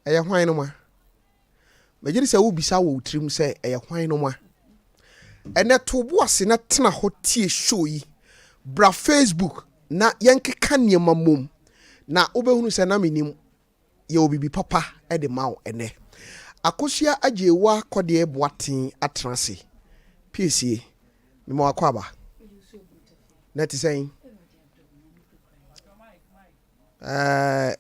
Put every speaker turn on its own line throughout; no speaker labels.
Ɛyɛ hwan nom a? Megye di sɛ wobisa wɔ wo tirim sɛ ɛyɛ hwan nom a? Ɛnɛ to bo ase na tena hɔ tie show yi. Bra Facebook na yɛnkeka nneɛma mmom na wobɛhunu sɛ na menim yɛwɔ biribi papa de ma wo ɛnɛ. Akosua Agyewaa Kɔdeɛ Boateng atena ase. Piesie, mema wakɔ aba. Na ɛte sɛn? Ɛɛ,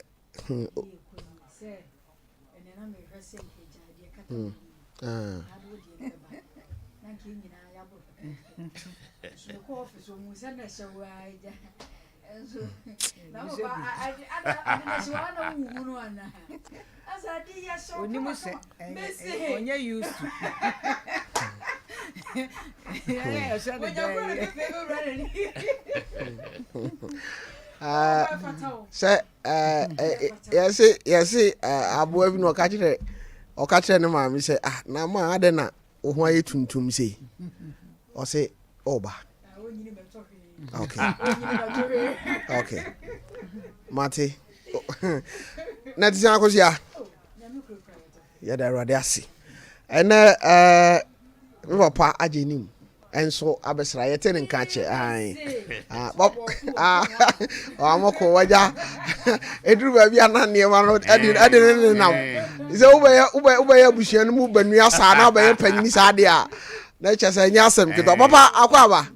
ah.
Onim sɛ ɔnyɛ used to.
Sɛ yɛse yɛse aboa bi na ɔka kyerɛ ɔka kyerɛ ne maame sɛ, ah, na ma adɛn na wo ho ayɛ tuntum sei? Ɔse ɔba. Okay, mate. Na te sɛ Akosua, yɛda Awurade ase. Ɛnɛ me papa agye nim nso abɛsra, yɛte ne nka kyɛ. Amɔkɔ wagya ɛduru baabi a na nneɛma no ɛde ɛde ne nenam sɛ wobɛyɛ wobɛyɛ abusua no mu banua saa na wobɛyɛ panyini saa deɛ a, na kyɛ sɛ ɛnyɛ asɛm ketewa. Papa, akɔ aba.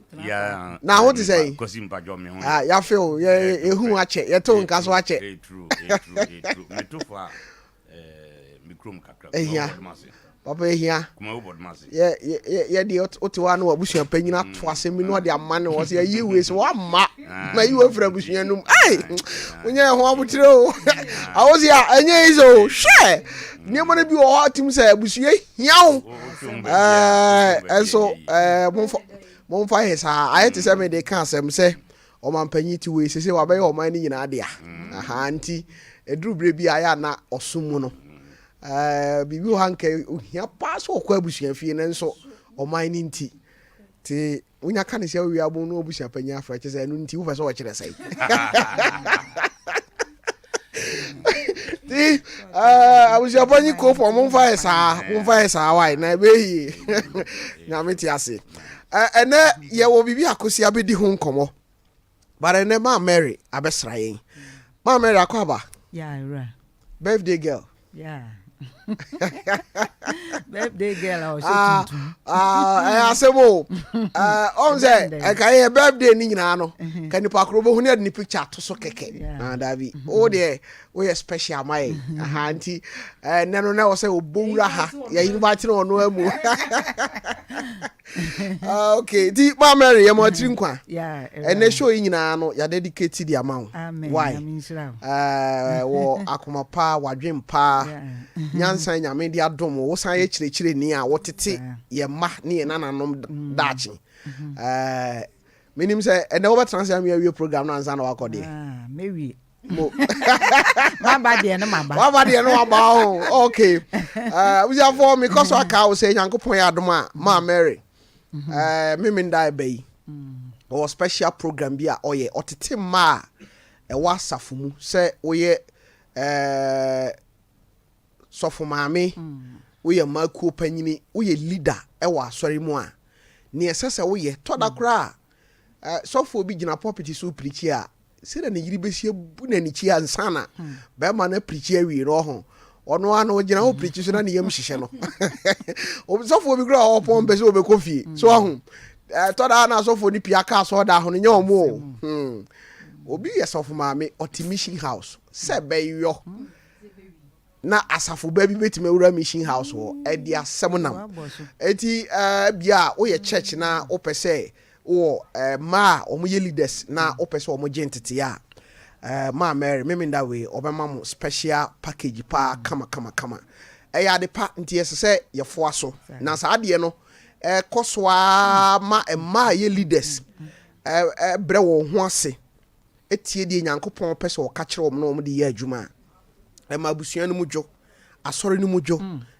Na ho te sɛ yɛafe o, yɛhu akyɛ, yɛto nka so akyɛ. Ehia papa, ehia yɛ deɛ wote hɔ a na wabusua panyin ato asɛm bi na ɔde ama ne wɔ sɛ yɛyi wei sɛ wamma na yi wafiri abusua no mu. Ei, wonyɛ ho abotire o. Awosi a ɛnyɛ yi sɛ o, hwɛ nneɛma no bi wɔ hɔ atim sɛ abusua hia wo. Ɛnso momfa momfa yɛ saa. Ayɛ te sɛ mede ka asɛm sɛ ɔmampanyin ti wei sese wabɛyɛ ɔman no nyinaa dea. Aha nti ɛduru berɛ bi a ayɛ ana ɔsom mu no biribi wɔ ha nka ohia paa sɛ ɔkɔ abusua fie no, nso ɔman no nti te wonya ka ne sɛ wowie abom no abusua panyin afrɛ kyɛ sɛ ɛno nti wopɛ sɛ wɔkyerɛ sɛe. Nti abusua panyin kofo, momfa yɛ saa, momfa yɛ saa wae na ɛbɛyɛ yie. Nyame te ase. Ɛnɛ yɛwɔ biribi Akosi abɛdi ho nkɔmmɔ, but ɛnɛ Maa Mary abɛsra yɛn. Maa Mary, akɔ aba. Birthday girl.
Yeah. Birthday girl a ɔhyɛ tuntum.
Ɛyɛ asɛm o. Ɔn sɛ ɛka yɛ birthday ni nyinaa no ka nipa koro bɛhu ne ɛde ne picture ato so kɛkɛ. Na dabi, wo deɛ woyɛ special ma yɛn aha. Nti ɛnɛ no na ɛwɔ sɛ ɔbɔ wura ha, yɛyi no ba kyerɛ ɔno amu. Okay, nti Ma Mary, yɛ ma ɔtiri nkwa. Ɛnɛ show yi nyinaa no yɛadedicate de ama wo. Why? Wɔ akoma pa, wadwen pa, nyansa Nyame de adom wo, wosan yɛ kyerɛkyerɛni a wotete yɛ mma ne yɛ nananom daakye. Menim sɛ ɛnɛ wobɛtena ase ame awie program no ansa na wakɔ deɛ.
Mɛwie. Mo maba deɛ no maba.
Waba deɛ no waba o. Okay, abusuafoɔ, mekɔ so aka wo sɛ Nyankopɔn yɛ adom a, Maa Mary meme nda ɛbɛ yi ɔwɔ special program bi a ɔyɛ ɔtete mmaa a ɛwɔ asafo mu. Sɛ woyɛ sɔfo maame, woyɛ mmaa kuo panyini, woyɛ leader ɛwɔ asɔre mu a, neɛ ɛsɛ sɛ woyɛ tɔda koraa a, sɔfoɔ bi gyina pulpit so preach a, sɛdeɛ ne yere bɛsi abu n'anikyi ansa na bɛrima no apirikyi awie no, ɔho ɔno ara no ɔgyina hɔ pirikyi so na ne yam hyehyɛ no. Sɔfoɔ bi koraa ɔpɔn mpɛ sɛ ɔbɛkɔ fie so ɔho ɛtɔ daa na asɔfoɔ no pia kaa sɛ ɔda ho no nyɛ ɔmo o. Obi yɛ sɔfo maame, ɔte mission house sɛ bɛyɔ na asafo ba bi bɛtumi awura mission house hɔ ɛde asɛm nam. Eti bia a woyɛ church na wopɛ sɛ wowɔ mmaa a wɔyɛ leaders na wopɛ sɛ wɔgye ntetee a, Maa Mary Memenda wei ɔbɛma mo special package paa kama kama kama. Ɛyɛ ade pa nti ɛsɛ sɛ yɛfoa so na saa adeɛ no ɛkɔ so ara ma mmaa a ɛyɛ leaders brɛ wɔn ho ase tie deɛ Nyankopɔn pɛ sɛ ɔka kyerɛ wɔn na wɔn de yɛ adwuma a, ɛma abusua no mu dwo, asɔre no mu dwo,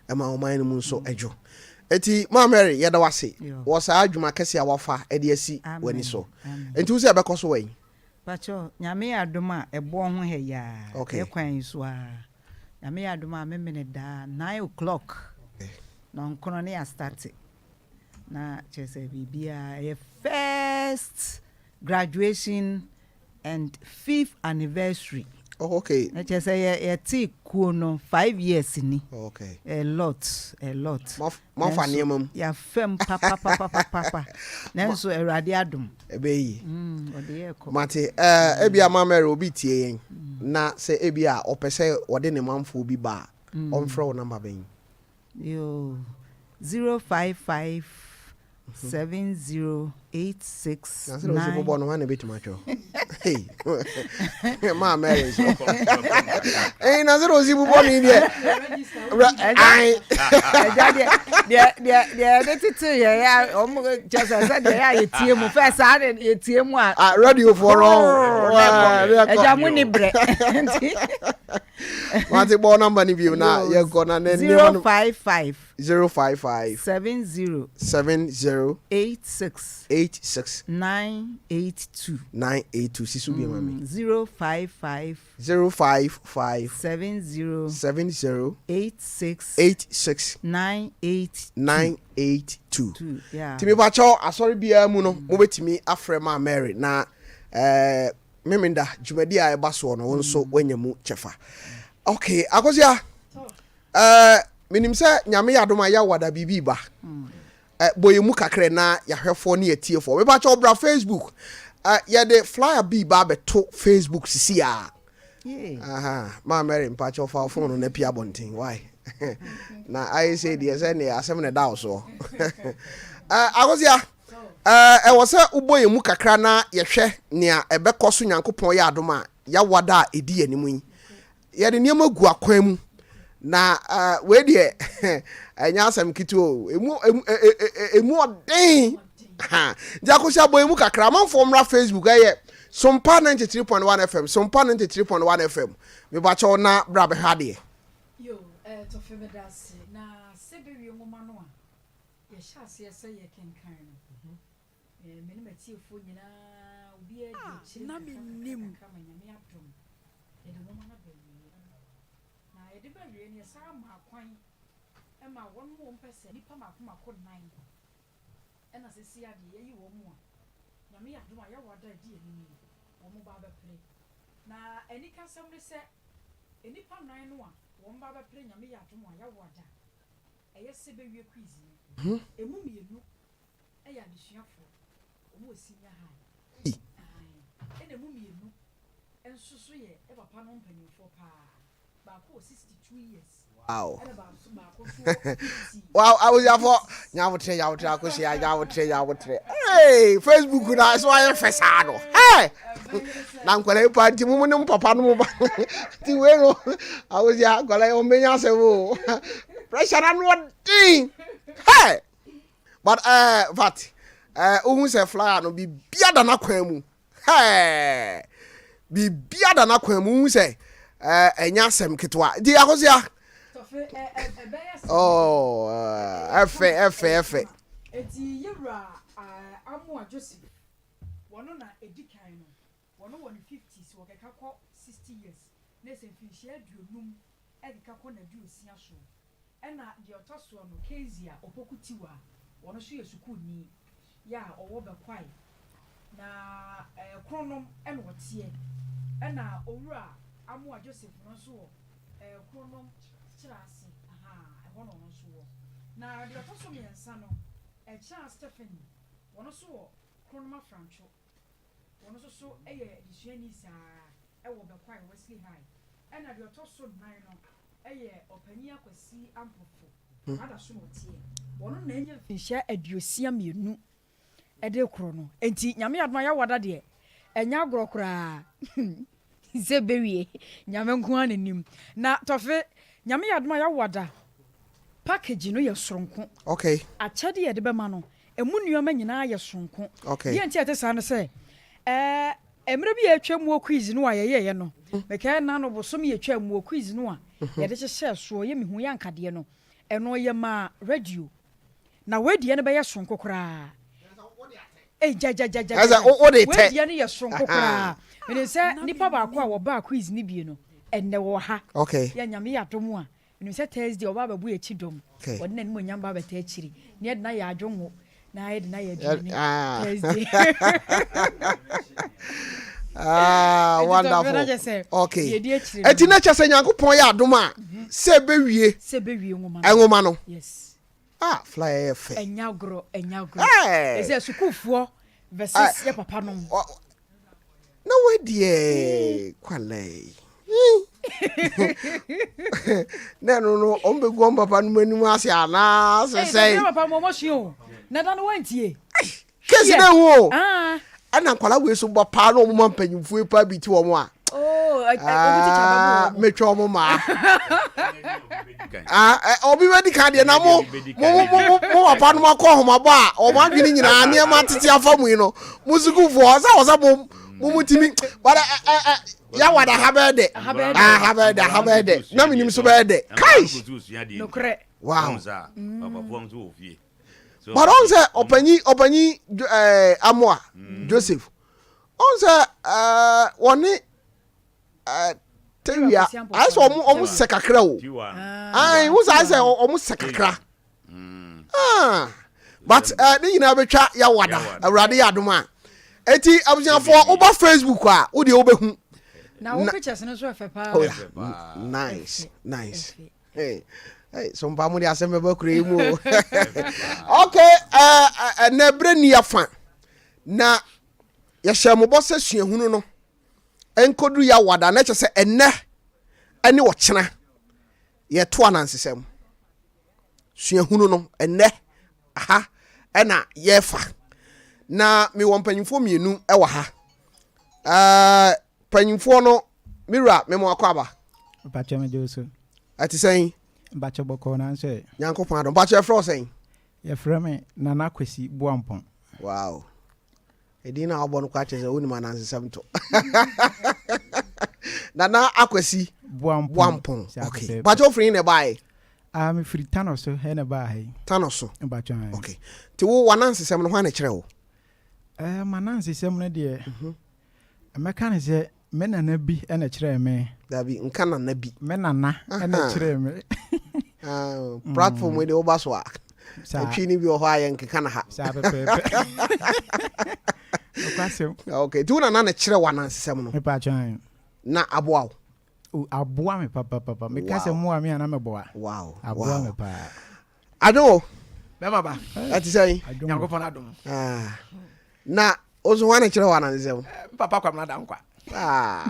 ɛma ɔman no mu nso dwo. Eti Maa Mary, yɛda wo ase wɔ saa adwuma kɛse a wafa de asi w'ani so. Nti wo sɛ ɛbɛkɔ so wɔ yi?
Pacho, Nyame yɛ adom a, ɛboɔ ho hɛ yaa. Yɛ kwan yi so aa. Nyame yɛ adom a memene daa 9 o'clock na ɔnkono ne yɛastarte na kyerɛ sɛ biribiaa ɛyɛ first graduation and fifth anniversary. Na kyerɛ sɛ yɛte kuo no 5 years ni. A lot, a lot.
Moafa nneɛma mu.
Yɛafam papapapapapa, nanso Awurade adom.
Ɛbɛyi.
Ɔde yɛ kɔ.
Mate. Ebi a Mama obi tie yɛn na sɛ ebi a ɔpɛ sɛ ɔde ne manfoɔ bi ba a, ɔmfrɛ wo number bɛn?
Yo, 055 70 86
Na sɛ wosi
9
bobɔ no hɔ na ɛbɛtumi atwerɛ. Hey. Maa Mary nso ɛyi na sɛ wosi bobɔ no yi deɛ ai.
Ɛgya, deɛ yɛde tete yɛ yɛ ɔmo kyɛ sɛ deɛ yɛ a yɛtie mu fɛ saa de yɛtie mu a.
Ah, radio foɔ no.
Ɛgya mu ni brɛ nti.
Mate, bɔ number no bio na yɛnkɔ na ne
0
nneɛma no.
55
055
70
70
86
86
982.
982. Si so bi ma me.
055
055
70
70
86
86
98
982.
2, yeah.
Nti mepakyɛw, asɔre biara mu no mobɛtumi afrɛ ma Mary na Memenda dwumadi a ɛba soɔ no, wo nso woanya mu kyɛfa. Okay, Akosua, menim sɛ Nyame yɛ adom a yɛawada biribi ba. Bɔ yɛ mu kakra na yɛahwɛfoɔ ne yɛtiefoɔ. Mepakyɛw, bra Facebook. Yɛde flyer bi ba abɛto Facebook sisi a. Aha, maa Mary, mpakyɛw, fa wo phone no na pia abɔnten. Why na ayɛ sɛ deɛ sɛ ne asɛm na ɛda wo soɔ? Akosua, ɛwɔ sɛ wobɔ yɛn mu kakra na yɛhwɛ nea ɛbɛkɔ so. Nyankopɔn yɛ adom a yɛawada a ɛdi yɛn anim yi, yɛde nneɛma gu akwan mu na wei deɛ ɛnyɛ asɛm ketewa o. Emu emu emu ɔden. Nti Akosua, bɔ yɛn mu kakra. Amanfoɔ mmra Facebook, ɛyɛ Sompa 93.1 FM, Sompa 93.1 FM. Mebakyɛw, na bra bɛhwɛ adeɛ.
Yo, Tɔfe, meda ase. Na sɛ bɛwie nwoma no a yɛhyɛ aseɛ sɛ yɛkenkan no, me ne matiefoɔ nyinaa, obiara di akyire
Na
kakra
mennim.
kakra ma Nyame adom yɛde nwoma no ba awie. Na yɛde ba awie no, yɛsan ma kwan ma wɔn mu wɔn pɛ sɛ nnipa mako mako nnan ɛna sɛsi adeɛ yɛyi wɔn mu a Nyame yɛ adom a yɛwɔ ada adi anim yi wɔn mo ba bɛpere. Na anikasɛm ne sɛ nnipa nnan no a wɔn ba bɛpere, Nyame yɛ adom a yɛwɔ ada ɛyɛ sɛ bɛwie quiz no, emu mmienu ɛyɛ adesuafoɔ, wɔn wɔ senior high. Ae. Ɛna emu mmienu nso so yɛ papa no mpanyinfoɔ paa. Baako wɔ 62 years ɛna baako nso wɔ 50.
Wow, abusuafo, nyawotrɛ, nyawotrɛ, Akosua, nyawotrɛ, nyawotrɛ. Hey, Facebook na so ayɛ fɛ saa no. Hey, na nkwadaa yi pa nti mo ne mo papa no mo ba nti wei no, abusua, nkwadaa yi wɔn bɛnya asɛm o. Pressure na no ɔden. Hey, but ohun sɛ flyer no biribiara da n'akwan mu. Hey, biribiara da n'akwan mu. Ohun sɛ ɛnyɛ asɛm ketewa nti, Akosua.
Tɔfe, ɛ ɛ ɛbɛyɛ sɛ
Oh, ɛfɛ, ɛfɛ, ɛfɛ.
Eti yɛwura Amoa Joseph, wɔno na edi kan no. Wɔno wɔ ne 50s, wɔkeka kɔ 60 years na ɛsɛ mfinhyia 50 ɛkeka kɔ n'aduosia so. Ɛna deɛ ɔtɔ soɔ no, Kezia Opoku Tiwa, wɔno nso yɛ sukuuni yɛ a ɔwɔ Bɛkwae na Kronom ɛna ɔteɛ. Ɛna owura Amoa Joseph no nso wɔ Kronom kyerɛ ase aha, ɛhɔ na ɔno nso wɔ. Na deɛ ɔtɔ so mmiɛnsa no, Ɛkyɛn Stephanie, wɔn nso wɔ Kronom Afrantwo. Wɔn nso so yɛ adesuani saa ɛwɔ Bɛkwae Wesley High. Ɛna deɛ ɔtɔ so nnan no ɛyɛ ɔpanyin Akwasi Ampɔfo ada so na ɔteɛ. Wɔn na anya mfinhyia 62 ɛde korɔ no. Nti Nyame adom a yɛawada deɛ ɛnyɛ agorɔ koraa sɛ bɛwie. Nyame nko ara n'anim na Tɔfe, Nyame yɛ adom a yɛawada package no yɛ soronko. Akyɛde yɛde bɛma no, emu nneɛma nyinaa yɛ soronko. Deɛ nti a ɛte saa no sɛ mmerɛ bi a yɛtwa mu quiz no a yɛyɛeɛ no, mekae na no bosom yɛtwa mu quiz no a yɛde hyehyɛɛ soɔ yɛ mehu yɛ ankadeɛ no, ɛno yɛ maa radio na wedeɛ no bɛyɛ soronko koraa. Ei, gyagyagyagyagya.
Ɛsɛ wode tɛ.
Wedeɛ no yɛ soronko koraa. Menim sɛ nipa baako a wɔbaa quiz no bie no. Ɛnnɛ wɔwɔ ha.
Okay.
Yɛ Nyame yɛ adom a, menim sɛ Thursday ɔba abɛbɔ yɛn akyi dɔm.
Okay.
Ɔde n'animuonyam ba abɛtaa akyiri. Na yɛde no ayɛ adwonwo, na yɛde no ayɛ aduane
Ah.
Thursday.
Ah,
Enti
wonderful.
tɔfɛ na kyɛ sɛ
Okay.
deɛ ɛdi akyire no
Eti na kyɛ sɛ Nyankopɔn yɛ adom a sɛ ɛbɛwie
sɛ ɛbɛwie nwoma no.
nwoma no.
Yes.
Ah, flyer yɛ fɛ.
Ɛnyɛ agorɔ, ɛnyɛ agorɔ.
Hey!
Ɛsɛ sukuufoɔ versus yɛ papa nom.
Na wei deɛ kwalai. Na ɛno no ɔmo bɛgu ɔmo papa nom anim ase anaa sɛ sɛn.
Ɛyɛ papa mo ɔmo sua o. Na da no wantie.
Kesi na ehu o.
Ah.
Ɛna nkwalaa wei so bɔ paa na ɔmo ma mpanyinfoɔ yi paa bi ti wɔn a.
Oh, ɔmo tikya bɛbɔ wɔn.
Metwa wɔn maa. Ah, obi bɛdi kan deɛ na mo mo mo mo mo papa no akɔ ahomabɔ a wɔn adwene nyinaa nneɛma tete afa mu yi no mo sukuufoɔ sɛ wɔ sɛ mo mo mo timi but ɛ ɛ ɛ yawada ha bɛyɛ dɛ ha bɛyɛ dɛ ha bɛyɛ dɛ na menim so bɛyɛ dɛ kai
nokorɛ
wow but ɔn sɛ ɔpanyin ɔpanyin ɛɛ amoa Joseph ɔn sɛ ɛɛ wɔne. Tewia ayɛ sɛ ɔmo ɔmo sɛ kakra o ayi wo sɛ ayɛ sɛ ɔmo sɛ kakra mm. ah, but eh, ne nyinaa bɛtwa yawada awurade yɛ adom a eti abusuafoɔ woba Facebook a wo deɛ wobɛhu
na wo pictures no nso ɛfɛ paa
oh, yeah. nice nice hey hey so mpa mo de asɛm bɛba kura yi mu o okay ɛnɛ eh, berɛ ni afa na yɛhyɛ mo bɔ sɛ suahunu no Ɛnkɔduru Yawada na kyerɛ sɛ ɛnnɛ ne ɔkyena yɛto anansesɛm. Suahunu no ɛnnɛ aha ɛna yɛfa. Na mewɔ mpanyinfoɔ mmienu ɛwɔ ha. Ɛɛ mpanyinfoɔ no me wura memo akɔ aba.
Mpakyɛ megye wo so.
Ɛte sɛn?
Mpakyɛ bɔkɔɔ nanso ɛ.
Nyankopɔn adom. Mpakyɛ yɛfrɛ wo sɛn?
Yɛfrɛ me Nana Kwesi Boampɔn.
Wow. Edin no a wabɔ no koraa kyerɛ sɛ wonim anansesɛm to. Nana Akwasi
Boampɔn.
Okay. Bakyɛ wofiri he na ɛbaeɛ?
Ah, mefiri Tano so na ɛbaa ha yi.
Tano so.
Bakyɛ.
Okay. Nti wo w'anansesɛm no hwan na ɛkyerɛ wo?
Eh, m'anansesɛm no deɛ, mhm. mɛka no sɛ Me nana bi na ɛkyerɛɛ me.
Dabi, nka nana bi.
Me nana na ɛkyerɛɛ me.
Ah, platform yi de woba so a. Atwi ni bi wɔ hɔ a yɛnkeka na ha.
Saa pɛpɛɛpɛ. Nokwasɛm.
Okay, nti wo nana na kyerɛ wo anansesɛm no.
Mepa atwa.
Na aboa wo.
O, aboa me papapapa. Meka sɛ mmoa me a na meboa.
Wow.
Aboa me paa.
Adwo.
Bɛma ba.
Ɛte sɛn?
Nyankopɔn adom.
Ah. Na wo nso hwan na kyerɛ wo anansesɛm?
Eh, papa Kwabena Dankwa.
Ah.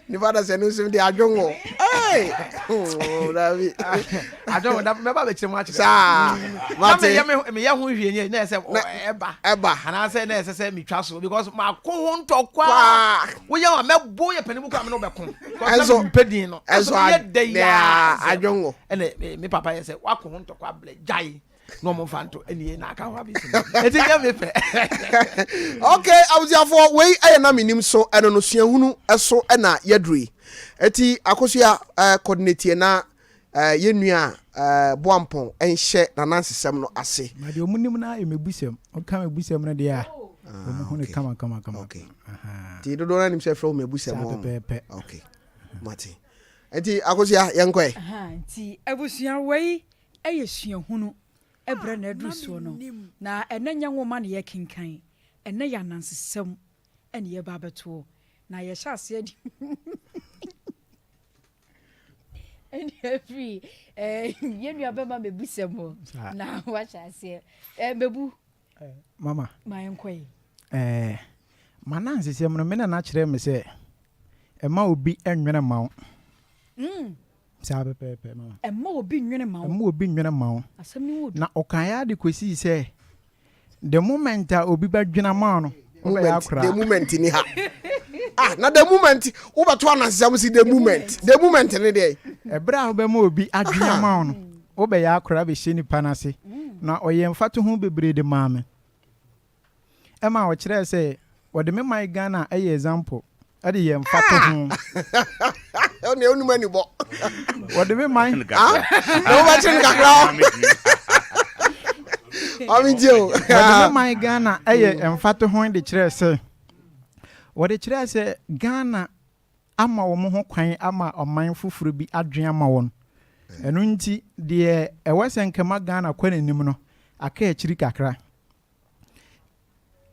Nipa da sɛ no nso de adwongo. Hey! Oh, dabi.
Adwongo da mɛba bɛkyerɛ mu akyerɛ.
Saa.
Mm.
Mate.
Na meyɛ meyɛ ho hwie nyɛ na ɛsɛ ɛba.
Ɛba.
Anaasɛ na ɛsɛ sɛ metwa so because mako ho ntɔkwa. Woyɛ wa mɛbo yɛ panin mu kora me ne wobɛko.
Ɛnso
mpɛ din no.
Ɛnso
meyɛ dɛ yaa.
Adwongo.
Ɛna me papa yɛ sɛ wako ho ntɔkwa blɛ gyae. na ɔmo nfa nto ɛne yɛ na aka hɔ abɛsi mu ɛti nyɛ me fɛ.
ok abusuafoɔ wei ɛyɛ na menim so ɛno no suahunu ɛso ɛna yɛduru yi ɛti akosua ɛɛ coordinate na ɛɛ yɛn nua ɛɛ boampɔn ɛnhyɛ nanansesɛm no ase.
Na deɛ ɔmo nim no ayɛ mebusɛm ɔka mebusɛm no deɛ a ɔmo hu no kama kama kama.
ok nti dodoɔ no anim sɛ ɛfrɛ wo mebusɛm
saa pɛpɛɛpɛ.
ok mate nti akosua yɛnkɔɛ.
Nti abusua wei yɛ suahunu berɛ na aduru soɔ no, na ɛnnɛ nyɛ nwoma na yɛrekenkan, ɛnnɛ yɛ anansesɛm na yɛreba abɛtoɔ, na yɛhyɛ aseɛ de ɛne afiri yɛn nua bɛma mɛbusɛm hɔ na wahyɛ aseɛ mɛbu
Mama.
Ma yɛnkɔ yi.
Ɛɛ, m'anansesɛm no, me nana kyerɛɛ me sɛ, ɛma obi nwene mma wo.
Mm.
Saa pɛpɛɛpɛ, mama.
Ɛmma obi nnwene mma wo.
Ɛmma obi nnwene mma wo.
Asɛm no mu dɔ.
Na ɔkaeɛ ara de kɔsii sɛ, the moment a obi bɛdwene ama wo no, wobɛyɛ akora.
The moment ni ha. Ah, na the moment wobɛto anansesɛm si the moment. The moment ne deɛ.
Ɛberɛ a wobɛma obi adwene ama wo no, wobɛyɛ akora bɛhyɛ nipa no ase. Na ɔyɛɛ mfatoho bebree de maa me. Ɛma ɔkyerɛɛ sɛ wɔde me man Ghana yɛ example de yɛ mfatoho.
Ɔne onim anibɔ.
Wɔde me man.
Na wobɛkyere no kakra. Ɔme ntie o.
Wɔde me man Ghana yɛ mfatoho de kyerɛɛ sɛ wɔde kyerɛɛ sɛ Ghana. ama wɔn ho kwan ama ɔman foforɔ bi adwen ama wɔn. Ɛno nti deɛ ɛwɔ sɛ nka ɛma Ghana kɔ n'anim no, aka akyiri kakra.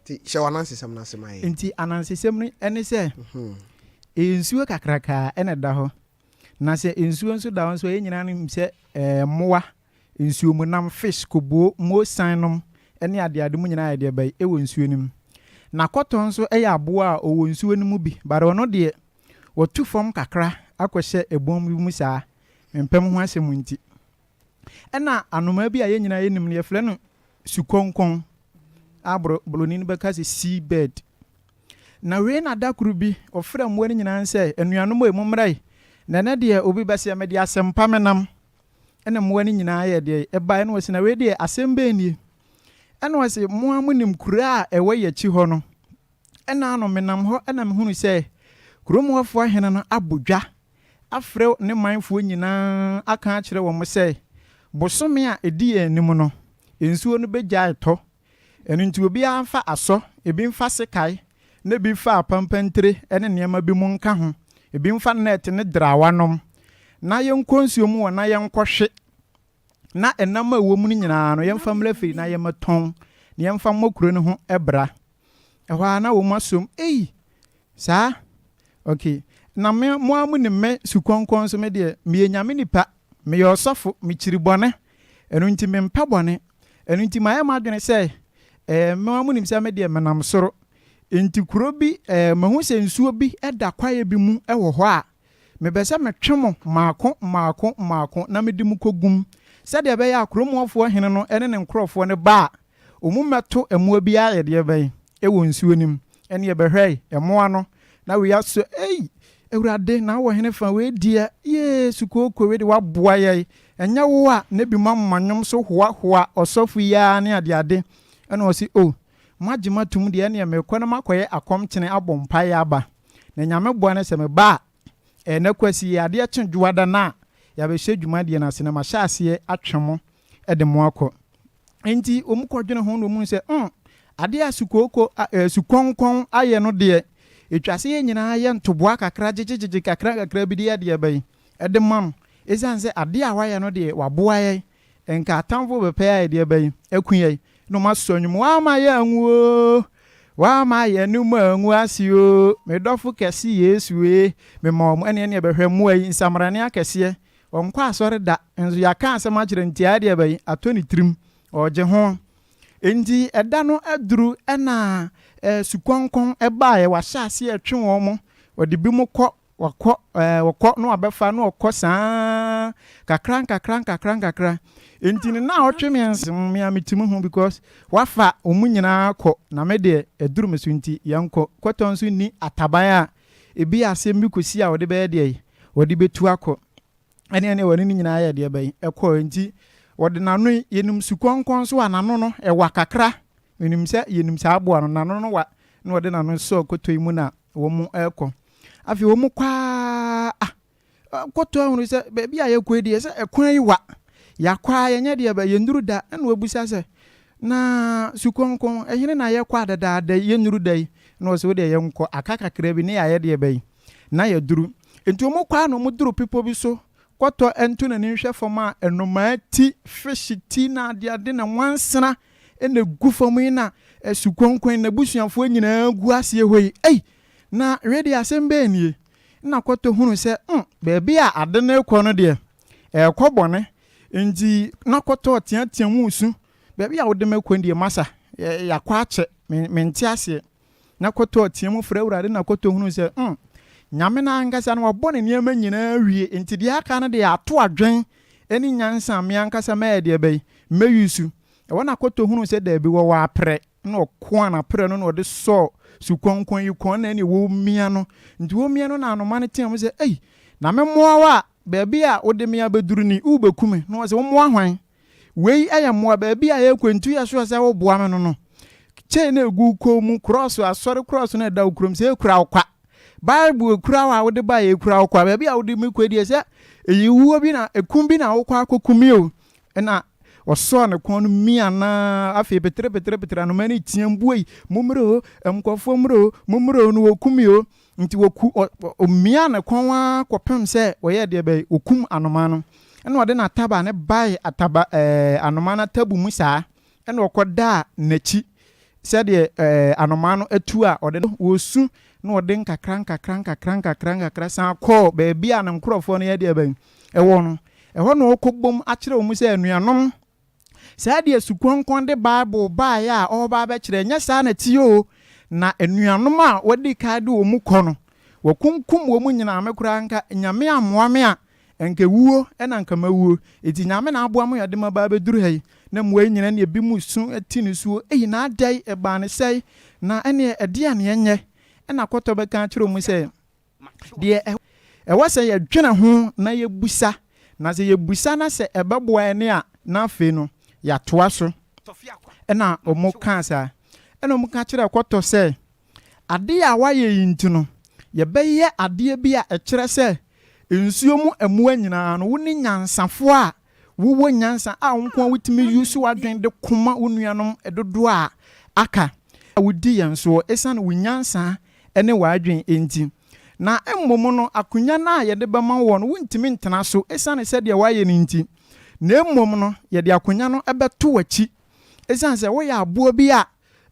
Nti hyɛ w'anansesɛm no ase ma yɛn.
Nti anansesɛm no ne sɛ, ɛyɛ nsuo kakraka na ɛda hɔ. Na sɛ nsuo nso da hɔ nso a, yɛn nyinaa nim sɛ mmoa, nsuomunam, fish, kobuo, mosan nom ne adeade mu nyinaa yɛ deɛ bɛn wɔ nsuo no mu. Na kɔtɔ nso yɛ aboa a ɔwɔ nsuo no mu bi, but ɔno deɛ wɔtu fam kakra akɔhyɛ ɛbɔn bi mu saa, mempɛ mo ho asɛm nti. Ɛna anomaa bi a yɛn nyinaa yɛnim no, yɛfrɛ no sukɔnkɔn a broni no bɛka sɛ sea bird. Na wei na da koro bi ɔfrɛ mmoa no nyinaa sɛ, anuanom oi, mommra yi, na ɛnɛ deɛ obi bɛseɛ mede asɛmpa menam. Ɛna mmoa no nyinaa yɛ deɛ ɛbaeɛ na wɔse, na wei deɛ asɛm bɛn nie? Ɛna ɔse, mo ara monim kuro a ɛwɔ yɛn akyi hɔ no. Ɛna ano menam hɔ ɛna mehunu sɛ kurom hɔfoɔ hene no abɔ dwa afrɛ ne manfoɔ nyinaa aka akyerɛ wɔn sɛ bosome a ɛdi yɛn anim no, nsuo no bɛgyae tɔ. Ɛno nti obiara mfa asɔ, ebi mfa sekae, na ebi mfa apampantire ne nneɛma bi mu nka ho, ebi mfa nɛɛte ne drawa nom, na yɛnkɔ nsuo mu wɔ na yɛnkɔhwe, na ɛnam a ɛwɔ mu no nyinaa no yɛmfa mmra fie na yɛmmɛtɔn, na yɛmfa mmɔ kuro no ho bra. Ɛhɔ ara na wɔn asom, ei, saa? Ok, na me, mo ara monim me sukɔnkɔn nso, me deɛ, meyɛ Nyame nipa, meyɛ ɔsɔfo, mekyiri bɔne, ɛno nti mempɛ bɔne, ɛno nti mayɛ m'adwene sɛ, eh, mo ara monim sɛ me deɛ menam soro, enti kuro bi, eh, mahu sɛ nsuo bi da kwaeɛ bi mu wɔ hɔ a, mepɛ sɛ metwe mo mmaako mmaako mmaako na mede mo kɔgu mu, sɛdeɛ ɛbɛyɛ a kurom hɔfoɔ hene no ne ne nkurɔfoɔ no ba a, wɔmmɛto mmoa biara ayɛdeɛ bɛn wɔ nsuo no mu. Ɛnneɛ bɛhwɛe, mmoa no, na wei asɔ, Ei, Awurade, na wowɔ hene fa, wei deɛ, yee, sukooko, wei deɛ woaboa yɛn, ɛnyɛ wo a, na bi mama nnwom so hoahoa ɔsɔfo yi ara ne adeade. Ɛnna ɔse, O, moagye me atom deɛ, ɛnneɛ merekɔ na makɔyɛ akɔmkyene abɔ mpaeɛ aba. Na Nyame boa no sɛ meba a, ɛnnɛ Kwasi yi, adeɛ kye Dwoada no a, yɛabɛhyɛ dwumadie no ase na mahyɛ aseɛ atwe mo de mo akɔ. Enti wɔn kɔdwene ho na wɔn hu sɛ, mm, adeɛ a sukooko, eh, sukɔnkɔn ayɛ no deɛ, ɛtwa sɛ yɛn nyinaa yɛ ntoboa kakra gyegyegyegye kakra kakra bi de yɛ deɛ bɛn, de ma no. Ɛsiane sɛ adeɛ a wayɛ no deɛ, waboa yɛn. Nka atamfo bɛpɛ ayɛ deɛ bɛn, aku yɛn. Na wɔn asɔ nnwom, Wama yɛn anwu oo, wama yɛn anim angu ase oo, me dɔfo kɛse Yesu ee, mema wɔn, ɛneɛ neɛ bɛhwɛ mmoa yi, nsamrane akɛseɛ, Ɔnkɔ asɔre da, nso yɛaka asɛm akyerɛ no nti ayɛ deɛ bɛn, atɔ ne tirim, ɔregye ho. Enti ɛda no aduru na sukɔnkɔn baeɛ, wahyɛ aseɛ retwe wɔn, ɔde binom kɔ, wakɔ, ɔkɔ na wabɛfa na ɔkɔ saa kakra nkakra nkakra nkakra. Enti ne naawɔtwe mmiɛnsa mu, me a metumi hu because wafa wɔn nyinaa kɔ na me deɛ aduru me so nti yɛnkɔ. Kɔtɔ nso nni ataban a ebi asɛm bi kɔsi a wɔde bɛyɛ deɛ wɔde bɛtu akɔ. Ɛne ɛne wɔne no nyinaa yɛ deɛ bɛn ɛkɔɔ nti wɔde n'ano yi yɛnim sukɔnkɔn nso a n'ano no ɛwa kakra menim sɛ yɛnim saa aboa no n'ano no wa na wɔde n'ano sɔɔ kɔtɔ yi mu na wɔn ɛkɔ afei wɔn kɔ ara ah kɔtɔ ahunu sɛ baabi a yɛkɔ yi deɛ sɛ ɛkwan yi wa yɛakɔ a yɛnyɛ deɛ bɛ yɛnnuru da ɛna wɔbisa sɛ na sukɔnkɔn ɛhene na yɛkɔ a dadaada yi yɛnnuru da yi na wɔsɛ wo deɛ yɛnkɔ aka kakra bi ne yɛayɛ deɛ bɛn na yɛaduru. Enti wɔkɔ ara na wɔduru bepɔ bi so kɔtɔ nto n'ani nhwɛ fam a, nnomaa ti, fish ti na adeade na nwansena na egu fam yi na asukɔnkɔn n'abusuafoɔ nyinaa gu aseɛ hɔ yi. Ei! Na wei deɛ asɛm bɛn nie? Na kɔtɔ hunu sɛ, hmm, baabi a ade no rekɔ no deɛ, ɛrekɔ bɔne. Enti na kɔtɔ teatea mu resu. Baabi a wode me kɔ deɛ, masa, yɛakɔ akyɛ, mente aseɛ. Na kɔtɔɔ team frɛ Awurade na kɔtɔ hunuu sɛ mm Nyame no ankasa no wabɔ ne nneɛma nyinaa awie nti deɛ aka no deɛ ato adwen ne nyansa a me ankasa mɛyɛ deɛ bɛyi mɛ use ɛhɔ na kɔtɔ hunuu sɛ daabi wɔwɔ aprɛ na ɔkoa n'aprɛ no na ɔde sɔɔ sukɔnkɔn yi kɔn na ɛne wɔmia no nti wɔmia no na anoma no team sɛ ei na me mmoa wo a baabi a wode me abɛduru ni wobɛku me na ɔsɛ wo mmoa hwan Wei yɛ mmoa, baabi a yɛrekɔ nti woyɛ sure sɛ woboa me no no. Chain a ɛgu wo kɔn mu, krɔɔso, asɔre krɔɔso no a ɛda wo kurom, sɛ ɛkura wo kwa. Bible ɛkura wo a wode baeɛ ɛkura wo kwa. Baabi a wode me kɔ deɛ sɛ ɛyɛ wuo bi na ɛkum bi na wokɔ akɔku me o. Ɛna ɔsɔɔ ne kɔn no mia na afei petere petere petere anoma no team buei, mommrɛ o, nkurɔfoɔ mmrɛ o, mommrɛ o, no wɔku me o. Nti wɔku, ɔ, ɔmiaa ne kɔn ara kɔpem sɛ ɔyɛɛ deɛ bɛn, ɔkum anomaa no. Ɛna ɔde n'ataba no bae ataba, ɛɛ, anomaa no atabu mu saa, ɛna ɔkɔdaa n'akyi sɛdeɛ, ɛɛ, anomaa no atu a ɔde no, ɔresu, na ɔde nkakra nkakra nkakra nkakra nkakra san kɔɔ baabi a ne nkorɔfoɔ no yɛ deɛ bɛn, ɛwɔ no. Ɛhɔ na ɔrekɔbom akyerɛ wɔn sɛ, Anuanom, Saa deɛ sukɔnkɔn de Bible baeɛ a ɔreba abɛkyerɛ, ɛnyɛ saa na ɛteɛ o. Na anuanom a wɔadi kan de wɔn kɔ no, wɔkunkum wɔn nyinaa, me koraa nka Nyame ammoa me a, nka wuo na nka mawuo. Enti Nyame na aboa me a ɔde me aba abɛduru ha yi. Na mmoa yi nyinaa ne ebinom resu te nisuo, ei na adɛn, ɛbaa no sɛn, na ɛneɛ ɛdeɛn na yɛnyɛ? Ɛna kɔtɔ bɛka akyerɛ wɔn sɛ, Deɛ ɛwɔ sɛ yɛdwene ho na yɛbisa, na sɛ yɛbisa na sɛ ɛbɛboa yɛn a, na afei no yɛatoa so. Ɛna wɔkaa saa. Ɛna wɔka kyerɛɛ Kɔtɔ sɛ, Adeɛ a woayɛ yi nti no, yɛbɛyɛ adeɛ bi a ɛkyerɛ sɛ nsuo mu mmoa nyinaa no, wone nyansafoɔ a Wowɔ nyansa a wo nko ara wotumi use w'adwene de ko ma wo nuanom dodoɔ a aka a wodi yɛn soɔ ɛsiane wo nyansa ne w'adwene nti. Na mmom no akonya no a yɛde bɛma woɔ no wontumi ntena so ɛsiane sɛdeɛ woayɛ no nti, na mmom no yɛde akonya no bɛto w'akyi ɛsiane sɛ woyɛ aboa bi a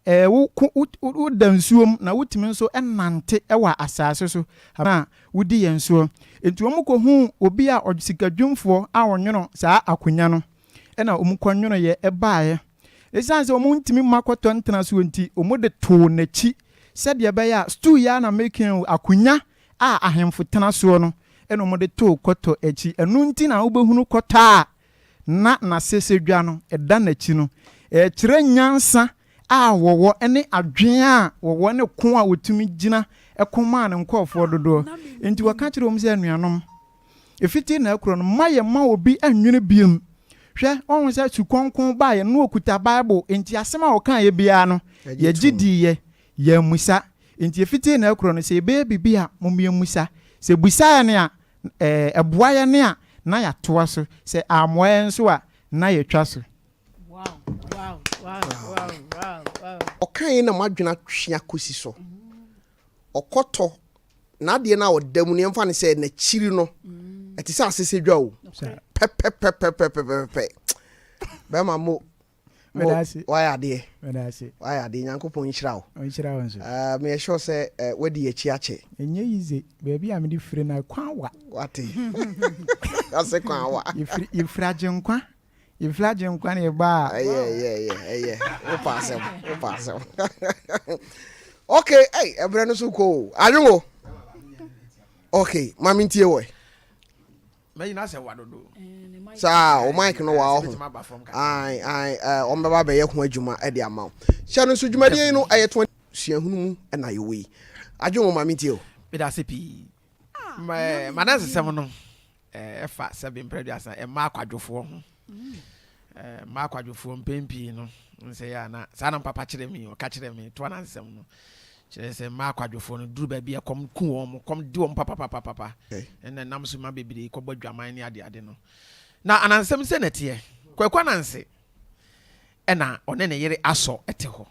Ɛɛ, wo ko, wo, woda nsuo mu, na wotumi nso nante wɔ asase so a wodi yɛn soɔ. Enti wɔkɔhuu obi a ɔyɛ sikadwumfoɔ a ɔnwono saa akonnwa no, ɛnna wɔkɔnwonoeɛ baeɛ. Ɛsiane sɛ wɔntumi mma kɔtɔ ntena soɔ nti, wɔde too n'akyi sɛdeɛ ɛbɛyɛ a, stool yi ara na meka yi o, akonnwa a ahemfo tena soɔ no, ɛnna wɔde too kɔtɔ akyi. Ɛno nti na wobɛhunu kɔtɔ a na n'asɛsɛdwa no da n'akyi no, ɛkyerɛ nyansa a wɔwɔ ne adwene a wɔwɔ ne ko a wɔtumi gyina ko maa ne nkurɔfoɔ dodoɔ. Enti wɔka kyerɛɛ wɔn sɛ, Anuanom, ɛfiti nnɛ rekorɔ no, mma yɛmma obi nnwene bio. Hwɛ, woahu sɛ sukɔnkɔn baeɛ no, na ɔkuta Bible, enti asɛm a ɔkaeɛ biara no, yɛgye diiɛ, yɛammisa. Enti ɛfiti nnɛ rekorɔ no, sɛ yɛbɛyɛ biribi a, momma yɛmmisa. Sɛ ɛbisa yɛn a, ɛboa yɛn a, na yɛatoa so, sɛ ammoa yɛn nso a, na yɛatwa so.
Ɔkae na m'adwene atwe akɔsi so. Ɔkɔtɔ n'adeɛ no a ɔda mu no, yɛmfa no sɛ n'akyiri no, ɛte sɛ asɛsɛdwa o. Pɛpɛpɛpɛpɛpɛpɛ. Bɛrima mo, Mo, wayɛ adeɛ. Wayɛ adeɛ. Nyankopɔn nhyira wo.
Ɔnhyira wo nso.
Uh, meyɛ sure sɛ uh, wadi akyi akyɛ.
Ɛnyɛ yize. Baabi a mede firi no kwan wa.
Wate. Ase kwan wa.
Yɛfiri yɛfiri agyenkwa. Yɛfiri agyenkwa na yɛba a.
Ɛyɛ ɛyɛ ɛyɛ ɛyɛ. Wopa asɛm. Wopa asɛm. Okay, ɛy ɛbrɛ no so kɔ o. Adwengo. Okay, ma mentie wɔ.
Mɛyi na sɛ wa dodo.
Saa o mic no wa ɔho. Ae ae wɔn bɛba abɛyɛ ho adwuma de ama wo. Hyɛ no nso dwumadie yi no ɛyɛ 20 suahunu mu na yɛwɔ yi. Adwene wo ma mentie o.
Meda ase pii. M'adansesɛm no ɛfa sɛbe mprɛ aduasa mmaa akwadwofoɔ ho. Mmaa akwadwofoɔ mpɛn pii no nsɛ yɛ ana saa na mpapa kyerɛ mi ɔka kyerɛ mi to anansɛm no kyerɛ sɛ mmaa akwadwofoɔ no duru baabi a kɔm ku wɔn kɔm di wɔn papapapapa ɛna nam so ma bebree kɔbɔ adwaman ne adeade no na anansɛm sɛ na ɛteɛ Kwaku Ananse ɛna ɔne ne yere Asɔ ɛte hɔ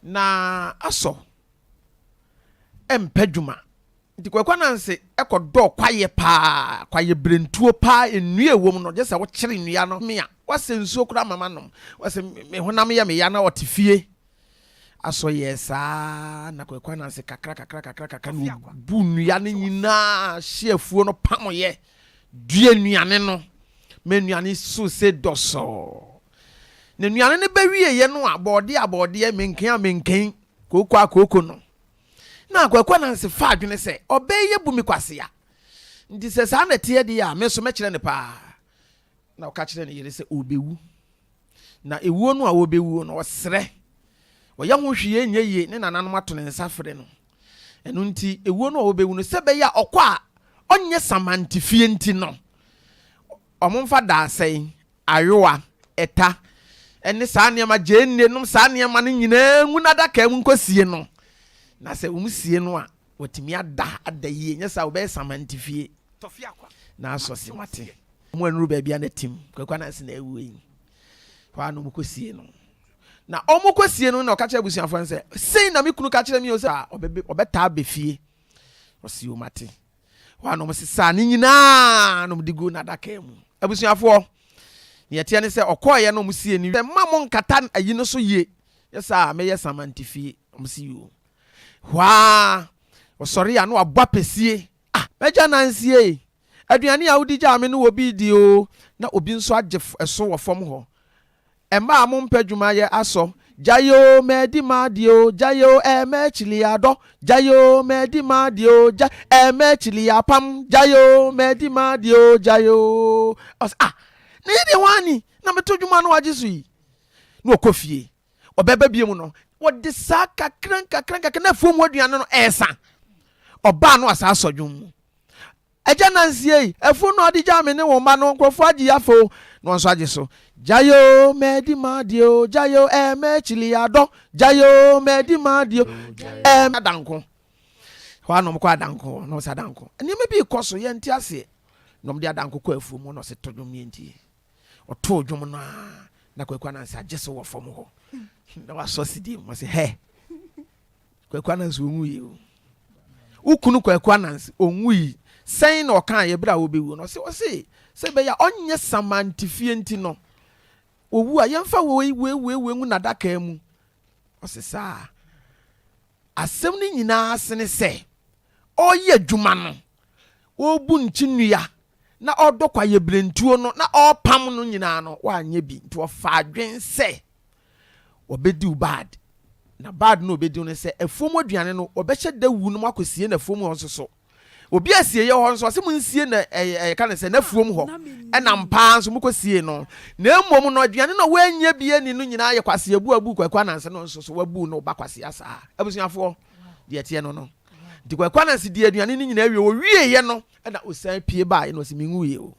na Asɔ ɛmpɛ dwuma Nti Kwaku Ananse kɔ dɔɔ kwaeɛ paa, kwaeɛ berentuo paa, nnua ɛwɔ mu no gye sɛ wo kyere nnua no me a, wasɛ nsuo koraa ma manom, wasɛ me honam yɛ me ya na ɔte fie. Asɔ yɛɛ saa na Kwaku Ananse kakra kakra kakra kakra na ɔbu nnua no nyinaa hye afuo no pamoyɛ, dua nnuane no ma nnuane so se dɔsɔɔ. Na nnuane no bɛwieɛ no a, bɔɔdeɛ a bɔɔdeɛ, menken a menken, kooko a kooko no, Na Kwaku Ananse faa adwene sɛ, Ɔbaa yi abu me kwasea. Nti sɛ saa na ɛteɛ deɛ a, me nso mɛkyerɛ no paa. Na ɔka kyerɛɛ ne yere sɛ ɔrebɛwu. Na ewuo no a ɔrebɛwuo no, ɔsrɛ. Ɔyɛ ho hwee nyɛ yie, ne nananom ato ne nsa frɛ no. Ɛno nti, ewuo no a ɔrebɛwu no, sɛ ɛbɛyɛ a ɔkɔ a ɔnyɛ samantefie nti no, wɔmfa daasɛn ayowa, ɛta, ne saa nneɛma, gyeene nom saa nneɛma no nyinaa ngu n'adaka mu nkɔsie no. Na sɛ wɔsie no a, watumi ada ada yie, nyɛ saa wɔbɛyɛ samantifie. Na asɔ se wate. Wɔn anuru baabi a na tim, Kwaku Ananse na awuo yi. Hɔ a na wɔkɔsie no. Na wɔkɔsie no na ɔka kyerɛ abusuafoɔ no sɛ, sei na me kunu ka kyerɛ me o sɛ ɔbɛtaa bɛ fie. Ɔse o mate. Hɔ a na wɔsesaa ne nyinaa na wɔde guu n'adaka mu. Abusuafoɔ, nea ɛteɛ ne sɛ ɔkɔeɛ na wɔsiee no. Sɛ mma monnkata ayi no so yie, nyɛ saa a mɛyɛ samantifie. Wɔse yoo. Hɔ ara ɔsɔre a na wabɔ apɛsie. Ah, m'agya Nancy ei, aduane a wode gyaa me no obi redi oo, na obi nso agye so wɔ fam hɔ. Mmaa a mompɛ adwuma yɛ asɔ. Gyae oo madi m'adeɛ oo, gyae oo ɛɛ m'akyili adɔ, gyae oo madi m'adeɛ oo, gyae ɛɛ m'akyili apam, gyae oo madi m'adeɛ oo, gyae oo. Ɔsɛ ah, na yi deɛ hwan ni na meto dwom a na wagye so yi? Na ɔkɔ fie. Ɔbɛba bio mu no, wɔde saa kakra nkakra nkakra na afuom hɔ aduane no ɛresa. Ɔbaa no asaa asɔ dwom mu. Agya Nancy ei, afuo no a wode gyaa me ne wo mma no nkurɔfoɔ agye yi afa o, na wɔn nso agye so. Gyae o, madi m'adeɛ o, gyae o, ɛɛ m'akyili adɔ, gyae o, madi m'adeɛ o, ɛɛ Adanko. Hɔ ara na wɔkɔ Adanko hɔ, na wɔsɛ Adanko, nneɛma bi rekɔ so, yɛnte aseɛ. Na wɔde Adanko kɔ afuo mu, na ɔsɛ to dwom yɛntie. Ɔtoo dwom no ara, na Kwaku Ananse agye so wɔ fam hɔ. Na wasɔ sidie mu, ɔsɛ hɛ. Kwaku Ananse ɔnwuiɛ o. Wo kunu Kwaku Ananse ɔnwui. Sɛn na ɔkaeɛ berɛ a ɔbɛwu no? Ɔse ɔse sɛ ɛbɛyɛ a ɔnyɛ samantifie nti no, ɔwu a yɛmfa wei wei wei wei ngu n'adaka mu. Ɔse saa. Asɛm no nyinaa ase ne sɛ ɔreyɛ adwuma no, ɔrebu nkyinnua na ɔredɔ kwaeɛbirentuo no na ɔrepam no nyinaa no, wanyɛ bi. Nti ɔfaa adwene sɛ wɔbɛdi wo bad. Na bad no a wɔbɛdi wo no sɛ afuom aduane no, wɔbɛhyɛ da wu no mu akɔsie no afuom hɔ nso so. Obi asieeɛ hɔ nso, ɔse monsie no ɛyɛ yɛka no sɛ n'afuom hɔ, ɛna mpaa nso mokɔsie no. Na mmom no, aduane no a woannya bi anni no nyinaa yɛ kwasea bu a abu Kwaku Ananse no nso so, wabu no ba kwasea saa. Abusuafoɔ, deɛ ɛteɛ no no. Nti Kwaku Ananse dii aduane no nyinaa wie, ɔwieeɛ no, ɛna ɔsan pue baeɛ na ɔse menwuiɛ o.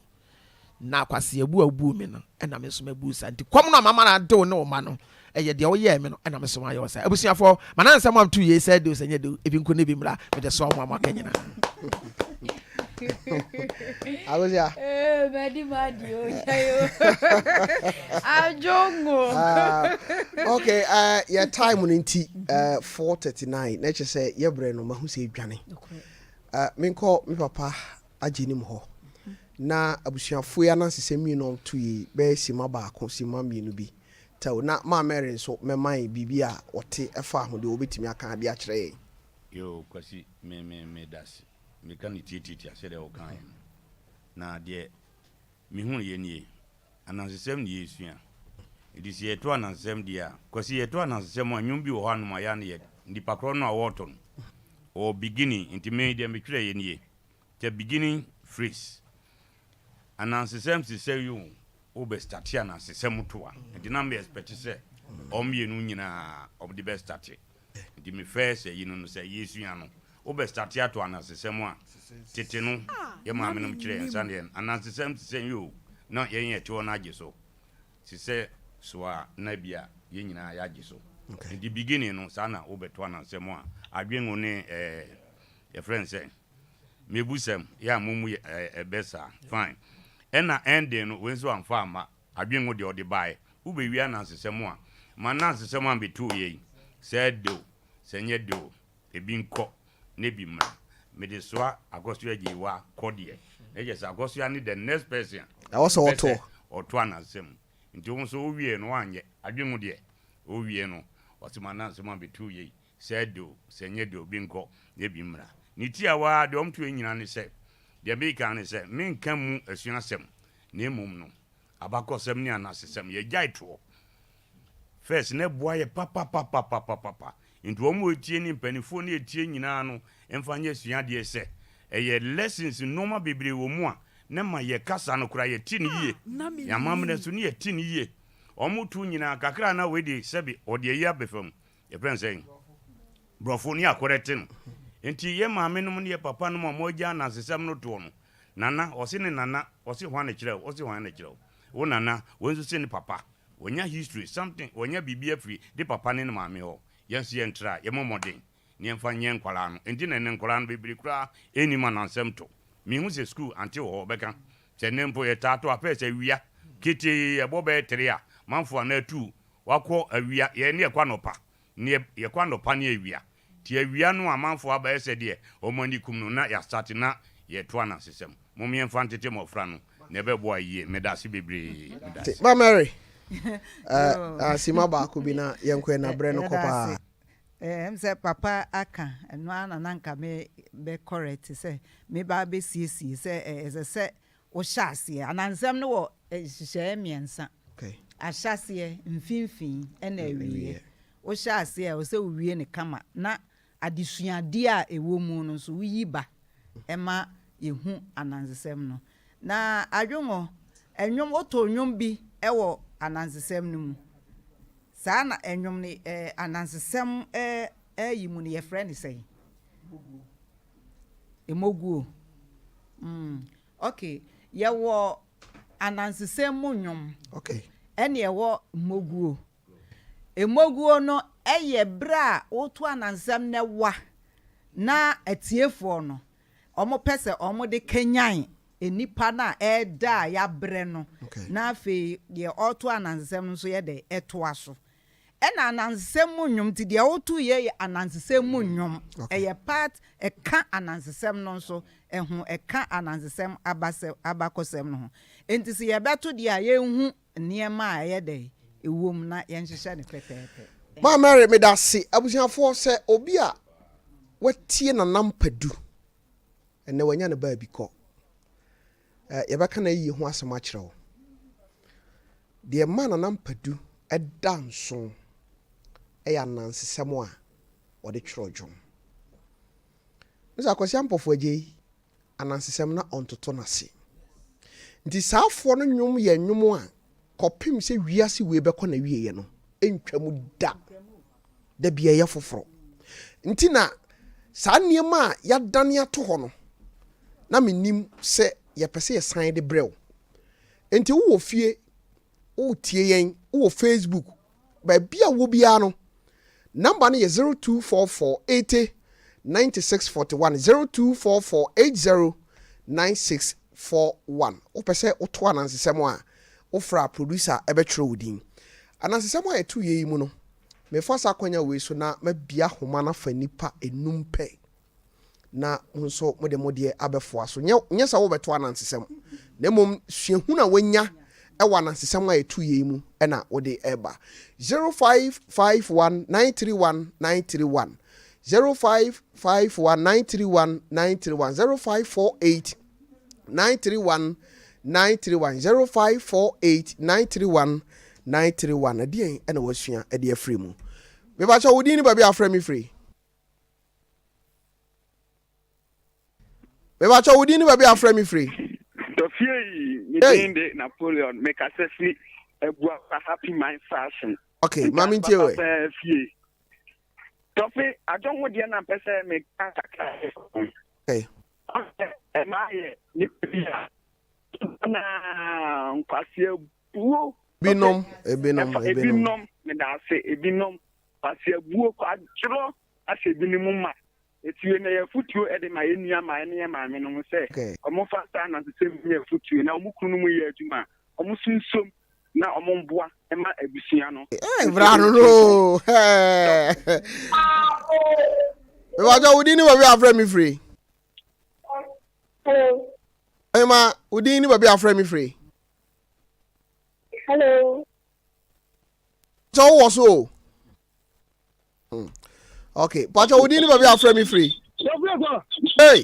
Na kwaseabu a wobuu me no, ɛna me nso mabu wo saa. Nti kɔm no a mama no ade wo ne wo mma no, ɛyɛ deɛ woyɛɛ me no, ɛna me nso mayɛ wo saa. Abusuafoɔ, ma na nsɛm a meto yei sɛ dew sɛ nyɛ dew, ebi nko na ebi mmra, mede soa mo a moaka nyinaa.
Agosia.
Eh, madi madi o, yayo. Ajongo.
Ah, okay, uh, yɛ time no nti uh, 4:39 na kyerɛ sɛ yɛbrɛ no mahu sɛ edwane. Uh, menkɔ me papa agye nim hɔ. Na abusuafoɔ yi anansesɛm mmienu a wɔto yi bɛyɛ simma baako, simma mmienu bi tɛw. Na Maa Mary nso mɛma yɛn biribi a ɔte ɛfa ho deɛ ɔbɛtumi aka de akyerɛ yɛn.
Yoo Kwasi me me medase meka no tiatiatia sɛdeɛ wo kaeɛ no na deɛ me hunuiɛ nie anansesɛm ne yɛresua nti sɛ yɛto anansesɛm deɛ a Kwasi yɛto anansesɛm a nnwom bi wɔ hɔ anom a yɛ a na yɛ nipa korɔ no a ɔreto no ɔwɔ beginning nti me deɛ metwerɛeɛ nie The beginning phrase, Anansesɛm sesɛ yi o, wo bɛ starte anansesɛm to a, nti na me expect sɛ wɔn mmienu nyinaa wɔn de bɛ starte. Nti me first ayi no no sɛ yɛsua no, wo bɛ starte ato anansesɛm a, tete no yɛ maame nom kyerɛ yɛn sɛdeɛ anansesɛm sesɛ yi o, na yɛn yɛte hɔ no agye so. Sesɛ so a na bi a yɛn nyinaa yɛagye so. Nti beginning no saa na wo bɛto anansesɛm a, adwengo ne ɛɛ yɛfrɛ no sɛn? Mebusɛm, yɛ a momu yɛ ɛɛ ɛbɛ saa. Fine. Ɛna ending no, wei nso amfa amma. Adwene ho deɛ ɔde baeɛ. Wobɛwie anansesɛm a, ma anansesɛm a metooeɛ yi, sɛ ɛde o, sɛ ɛnyɛ de o, ebi nkɔ na ebi mmra. Mede soa Akosua Agyeiwaa kɔ deɛ, na kyerɛ sɛ Akosua ne the next person a
Ɛwɔ sɛ
ɔpɛ sɛ
ɔtoɔ.
ɔto anansesɛm. Nti wo nso wowieɛ no woanyɛ. Adwene ho deɛ, wowie no, ɔse ma anansesɛm a metooeɛ yi, Sɛ ɛde o, sɛ ɛnyɛ de o, bi nkɔ na bi mmra. Ne tiawa ara, deɛ wɔtoeɛ nyinaa ne sɛ, deɛ mereka ne sɛ, menka mu asuasɛm, na mmom no, abakɔsɛm ne anasesɛm, yɛgyae toɔ. First, na ɛboa yɛ papapapapapapa. Nti wɔn a wɔtie ne mpanimfoɔ ne ɛtie nyinaa no mfa nyɛ asuadeɛ sɛ, ɛyɛ lessons, nnoɔma bebree wɔ mu a, na ɛma yɛ kasa no koraa yɛte no yie. Yɛn amammerɛ nso, ne yɛte no yie. Wɔto nyinaa, kakra a na wei de sɛbe ɔde ayi abɛfa mu. Yɛfrɛ no sɛn? Borɔfo ne akɔrɛte no. Nti yɛ maame nom ne yɛ papa nom a wɔagya anansesɛm no toɔ no, nana, ɔse ne nana, ɔse hwan na kyerɛ wo, ɔse hwan na kyerɛ wo. Wo nana, wei nso se ne papa. Wanya history, something, wanya biribi afiri ne papa ne ne maame hɔ. Yɛn nso yɛntra, yɛmmɔ mmɔden na yɛmfa nyɛ nkwadaa no. Nti na ɛnnɛ nkwadaa no bebree koraa nnim anansɛm to. Menhu sɛ sukuu ante wɔ hɔ, ɔbɛka sɛ nnɛ mpo yɛtaa to apɛɛ sɛ awia ketee ɛbɔ bɛyɛ tere a, manfo anaa tuu Wakɔ awia, yɛn ne yɛkɔ anɔpa, ne yɛkɔ anɔpa ne awia. Nti awia no amanfoɔ abɛyɛ sɛ deɛ wɔn ani kum no na yɛastate na yɛto anansesɛm. Mom yɛmfa ntete mmɔfra no na ɛbɛboa yie. Medase bebree. Medase.
Ma Mary, eh, sima baako bi na yɛnkɔ ɛ na berɛ no kɔ paa.
Ɛm sɛ papa aka, ɛno ara na na nka me bɛ correct sɛ me ba bɛ siesie sɛ ɛsɛ sɛ wo hyɛ aseɛ. Anansɛm no wɔ nhyehyɛeɛ mmiɛnsa. Ahyɛaseɛ, mfimfini ɛna awieɛ. Wo hyɛ aseɛ a ɛwɔ sɛ wo wie no kama na adesuadeɛ a ɛwɔ mu no nso wo yi ba ɛma yɛhu anansesɛm no. Na adwongo, ɛnwom, wo to nwom bi ɛwɔ anansesɛm no mu. Saa na nnwom no eh, anansesɛm eh, yi mu no yɛfrɛ no sɛn? Emoguo. Mm, okay. Yɛwɔ anansesɛm mu nnwom.
Okay.
Ɛne ɛwɔ mmoguo. Mmoguo no ɛyɛ berɛ a woto anansesɛm no ɛwa na atiefoɔ no wɔpɛ sɛ wɔde kanyan nnipa no a ɛreda a yɛabrɛ no, na afei deɛ ɔreto anansesɛm no nso yɛ dɛ ɛtoa so. Ɛna anansesɛm mu nnwom nti deɛ woto yɛ yɛ anansesɛm mu nnwom. Ɛyɛ part ɛka anansesɛm no nso ho, ɛka anansesɛm abasɛ abakɔsɛm no ho. Nti sɛ yɛbɛto deɛ a yɛnhu nneɛma a ɛyɛ dɛ ɛwom na yɛnhyehyɛ no pɛpɛɛpɛ.
Maa Mary medase. Abusuafoɔ sɛ obi a watie Nana Mpadu ɛnnɛ wanya ne baabi kɔ. Eh, yɛbɛka n'ayie ho asɛm akyerɛ wo. Deɛ ɛma Nana Mpadu da nso yɛ anansesɛm a wɔde twerɛ dwom. Mr. Akwasi Ampɔfo Agyei, anansesɛm na ɔntoto no ase. Nti saa afoɔ no nnwom yɛ nnwom a kɔpem sɛ wiase wei bɛkɔ n'awieɛ no, ɛntwa mu da. Da bi ɛyɛ foforɔ. Nti na saa nneɛma a yɛadane ato hɔ no, na menim sɛ yɛpɛ sɛ yɛsan de brɛ wo. Nti wowɔ fie, woretie yɛn, wowɔ Facebook, baabi a wowɔ biara no, number no yɛ 0244 80 96 41, 0244 80 96 41. Wopɛ sɛ woto anansesɛm a, wofrɛ a producer bɛtwerɛ wo din. Anansesɛm a yɛto yei mu no, mefa saa akwanya wei so na mabia homa no afa nnipa nnum pɛ na mo nso mode mo deɛ abɛfoa so. Nyɛ nyɛ sɛ wobɛto anansesɛm, na mmom suahunu a woanya wɔ anansesɛm a yɛto yei mu na wode reba. 0551 931 931 0551 931 931 0548 931 931 0548 931 931 Ɛdeɛn na wasua de afiri mu? Mepakyɛ wo din ne baabi a afrɛ me firi? Mepakyɛ wo din ne baabi a afrɛ me firi?
Tɔfie yi, me din de Napoleon, mekasa firi Abuakwa Happy Mind Fashion.
Okay, maame ntie wɛ.
Fie. Tɔfe, adwo ho deɛ na mpɛ sɛ meka kakra.
Okay.
Ɛmaa yɛ nipa bi a na nkwasea buo.
Ebinom, ebinom, ebinom.
Ebinom, meda ase, ebinom. Kwasea buo, kwadworɔ ahyɛ ebinom ma. Eti wei na ɛyɛ afutuo de ma yɛn nua maa ne yɛn maame nom sɛ wɔmfa saa anansesɛm yi nyɛ afutuo na wɔn kunu nom yɛ adwuma a, wɔn nso nsom na wɔn mmoa ma abusua no.
Ee, bra no no. Mebakyɛ wo din ne baabi a afrɛ me firi.
Hello.
Ɔhema, wo din ne baabi a afrɛ me firi.
Hello.
Sɛ wowɔ so o. Okay, pakyɛ wo din ne baabi a afrɛ me firi. Hey.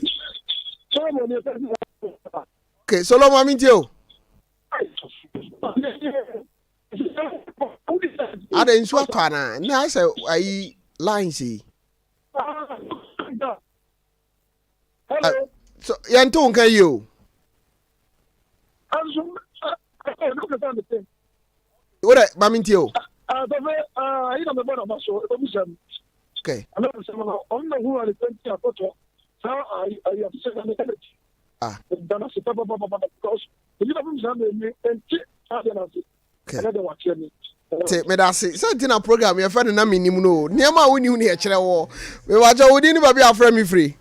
Okay, Solomon mi ntie o. Ada nsu atɔ anaa? Nna ayɛ sɛ ayi lines yi. So yɛnte wo nka yie o. Wo dɛ ma mentie o. Okay. Ah. Te meda ase sɛ nti na program yɛfɛ no na menim no o nneɛma a wonim ne yɛkyerɛ wɔ mebakyɛ wo din ne baabi a afrɛ me firi.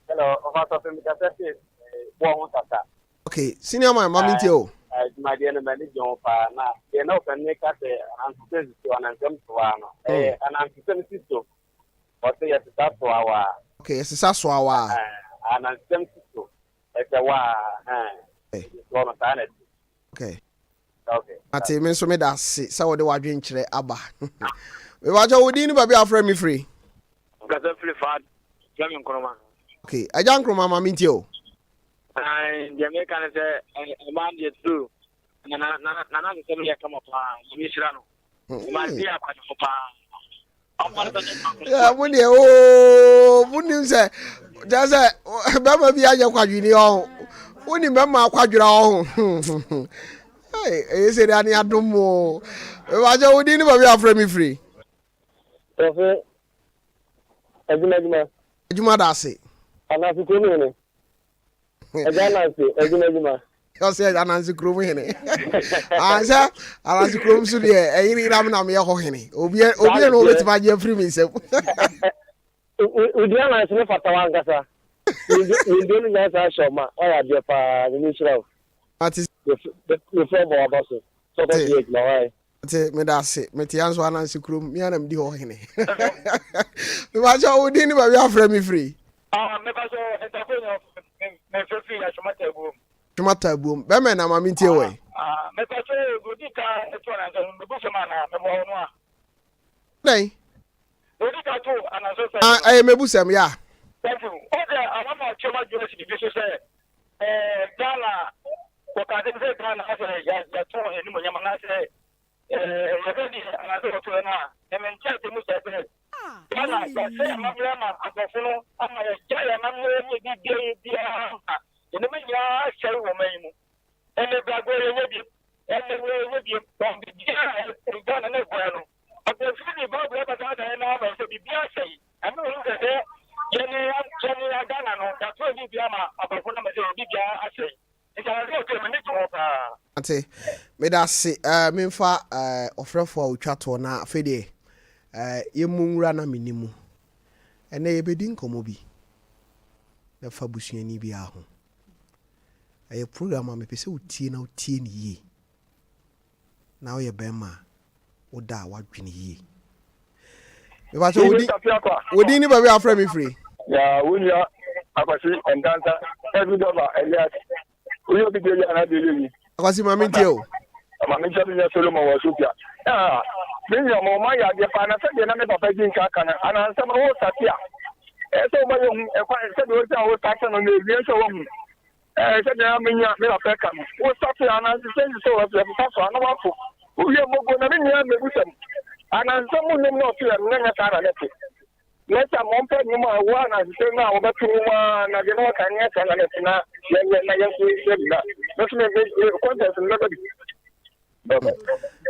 Hello, ɔfa sɔfo mi kasa fi bɔ ho tata.
Okay, senior man, ma mentie o.
Dwumadeɛ no m'ani gye ho paa na deɛ na ɔpɛ ne ka sɛ anansesɛm si so anansɛm so waa no ɛyɛ anansesɛm si so. Ɔse yɛsesa soawaa.
Ok, yɛsesa soawaa.
Ɛhɛn, anansesɛm si so, ɛsɛ waa, ɛhɛn, nti soɔ no saa na ɛte.
Ok.
Ok.
Mate, me nso meda ase sɛ wode w'adwenkyerɛ aba. Mepakyɛ wo din ne baabi a wofrɛ me firi?
Nkasa firi fa frɛ me Nkrumah.
Ok, Agya Nkrumah ma mentie o.
Ae, deɛ meka ne sɛ ɔbaa no deɛ true na na na na n'asesɛm yɛ kama paa, Nyame nhyira no. Ɔbaa no bi yɛ akwadwofo paa. Ɔmfa no bɛnyɛ
Yeah, mo deɛ ooo mo nim sɛ kyerɛ sɛ bɛrima bi anyɛ kwadwini ɔho wonim bɛrima akwadwera ɔho ɛyɛ sɛ deɛ ane adom mo mebakyɛ wo din ne baabi afrɛ me firi.
Tɔfe adwuma adwuma.
Adwuma da ase.
Ananse kurom hene. Agya Ananse adwuma adwuma.
Ɔsɛ Ananse kurom hene. Ansɛ Ananse kurom so deɛ ɛyere yera me na meyɛ hɔ hene. Obi obi na obetumi agye afiri me nsam.
Wodi Ananse no fata wankasa. Nimdeɛ no nyansa ahyɛ ɔma. Wayɛ adeɛ paa. Nyame nhyira wo.
Ate.
Mefrɛ bɔ waba so. Sɛ ɔkɔ so yɛ adwuma wae.
Ate meda ase. Mete ya nso Ananse kurom. Me ara na medi hɔ hene. Mebakyɛ wo din ne baabi afrɛ me firi.
Ah, mebakyɛ ntafo nyɛ mefrɛ firi Atwomata abuom.
Atwomata abuom. Bɛmɛ na ma mentie wɔ yi.
Ah, mebakyɛ odi ka to ananse no mebu sɛm anaa meboa wo no a.
Dɛn?
Odi ka to ananse sɛ.
Ah, ɛyɛ mebu sɛm ya.
Thank you. Ɔsɛ awama twɛm adwuma si bibi so sɛ eh, Ghana wɔka asɛm sɛ Ghana asɛ yɛto animonyam anaasɛ yɛbɛ deɛ anaasɛ wɔto yɛn a, na mente ase mu sɛ sɛ Ghana yɛasɛ amammerɛ ama aborɔfo no ama yɛgya yɛn amammerɛ ne biribiara biara ma nneɛma nyinaa asɛe wɔ man yi mu. Ɛnɛ bragorɔ yɛnyɛ bi, ɛnɛ wei yɛnyɛ bi, wɔn biribiara a Ghana na ɛguan no, aborɔfo no de Bible abɛdaadaa yɛn ama sɛ biribiara asɛe. Ɛno wɔn sɛ sɛ yɛne yɛne Ghana no yɛato yɛn biribiara ma aborɔfo no ama sɛ biribiara asɛe.
Ate, meda ase. Eh, memfa eh, ɔfrɛfoɔ a ɔtwa toɔ na afei deɛ eh, yɛmmɔ nwura na menni mu. Ɛnɛ yɛbɛdi nkɔmmɔ bi na fa busuani biara ho. Ɛyɛ program a mepɛ sɛ wotie na wotie no yie. Na woyɛ bɛrima a, woda a woadwene yie. Mepakyɛ wo din, wo din ne baabi a wafrɛ me firi.
Ya wo nua Akwasi Ntansa ɛfi dɔba Elias woyɛ obi deɛ yɛ anaa deɛ yɛ yi.
Akwasi ma mentie o.
Ma menkyɛ me nua Solomon wɔ Sofia. Ah, me nua ma ɔma yɛ adeɛ paa na sɛdeɛ na me papa di nka aka no anansɛm no wo sate a ɛyɛ sɛ woma yɛhu ɛkwan sɛdeɛ wo sɛ wo sate no na ɛwie sɛ woahu Ɛɛ, sɛdeɛ na menya me papa ka no, wo safe anansesɛ yi sɛ wɔfefa so a na woafo. Wowie mmogo na me nua mmebusɛm. Anansesɛ mu nnwom na ɔto yɛ no, na ɛnyɛ saa na na ɛte. Na sɛ mompɛ nnwom a ɛwɔ anansesɛ mu a wɔbɛto nnwom ara na deɛ na wɔka nyɛ saa na na ɛte na yɛnyɛ na yɛn nso yɛnhyɛ bi na me nso me me contest no mɛba bi.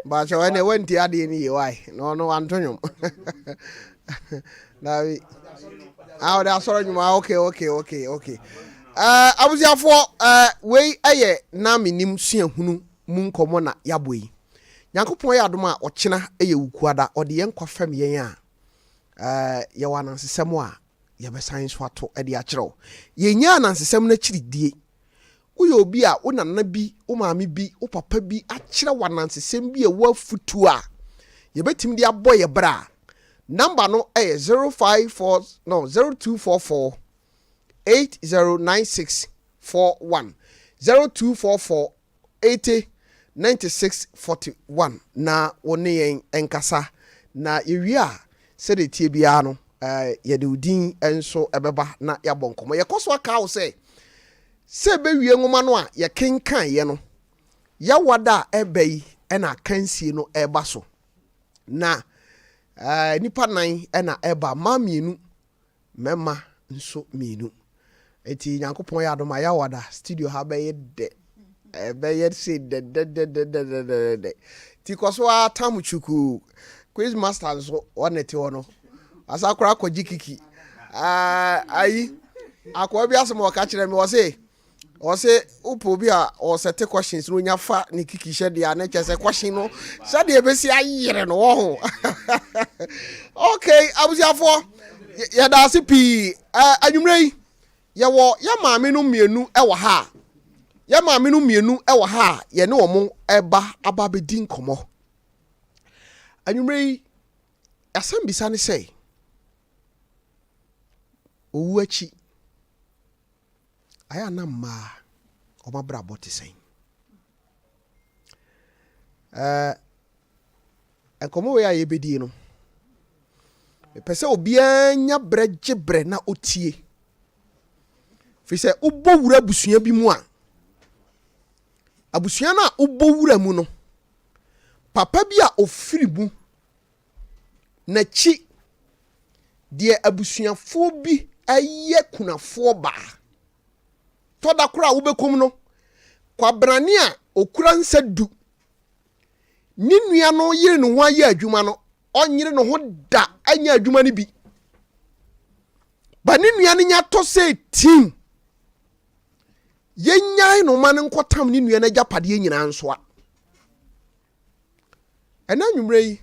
Mpakyɛw ɛnna wantie adeɛ no yie wae na ɔno wanto nnwom daabi ah ɔde asɔre nnwom ah okay okay okay okay ɛɛ eh, abusuafoɔ ɛɛ eh, wei ɛyɛ na menim suahunu mu nkɔmɔ na yabɔ yi nyankopɔn yɛ adom a ɔkyena ɛyɛ wukuada ɔde yɛn nkwa fam yɛn a ɛɛ eh, yɛwɔ anansesɛm a yɛbɛsan nso ato ɛde akyerɛw yɛnya anansesɛm no akyiri die Woyɛ obi a wo nana bi, wo maame bi, wo papa bi akyerɛ wo anansesɛm bi a ɛwɔ afutuo a yɛbɛtumi de abɔ yɛ bra a, number no yɛ 054 no 0244 8096 41 0244 80 96 41 na wo ne yɛn nkasa na yɛwie a sɛdeɛ ɛteɛ biara no yɛde wo din nso bɛba na yɛabɔ nkɔmmɔ. Yɛkɔ so aka wo sɛ, sɛ ɛbɛwie nwoma no a yɛkenkaneɛ no, Yawada a ɛreba yi na akansie no reba so. Na nnipa nan na ɛreba, mmaa mmienu Mɛma nso mienu. Enti Nyankopɔn yɛ adom a Yawada studio ha bɛyɛ dɛ. Ɛbɛyɛ se dɛdɛdɛdɛdɛdɛdɛ. Ti kɔ so ara tam chukuu. Quiz master nso wɔn na ɛte hɔ no. Asa koraa kɔgye kiki. Ah, ayi. Akoa bi asɛm a ɔka kyerɛ me ɔse Ɔse wopɛ obi a ɔsɛte questions no onya fa ne kiki hyɛ deɛ a na kyerɛ sɛ question no sɛdeɛ ɛbɛsi ayere no wɔ ho. Okay, abusuafoɔ yɛda ase pii. Anwummerɛ yi yɛwɔ yɛ maame no mmienu wɔ ha a yɛ maame no mmienu wɔ ha a yɛne wɔn ɛba aba abɛdi nkɔmmɔ. Anwummerɛ yi asɛm bisa ne sɛ. Owu akyi, ayɛ a na mmaa wɔn abrabɔ te sɛn? Ɛɛ nkɔmmɔ wei a yɛbɛdie no, mepɛ sɛ obiara nya berɛ gye berɛ na ɔtie. Firi sɛ wobɔ wura abusua bi mu a, abusua no a wobɔ wura mu no, papa bi a ɔfiri mu N'akyi, deɛ abusuafoɔ bi yɛ kunafoɔ baa. Tɔ da koraa a wobɛkɔm no, kwabrane a ɔkura nsa du, ne nua no yere ne ho ayɛ adwuma no, ɔnyere ne ho da nyɛ adwuma no bi. Ba ne nua no nya tɔ sɛ tim. Yɛnyae no ma no nkɔtam ne nua no agyapadeɛ nyinaa nsoa. Ɛnnɛ anwummerɛ yi,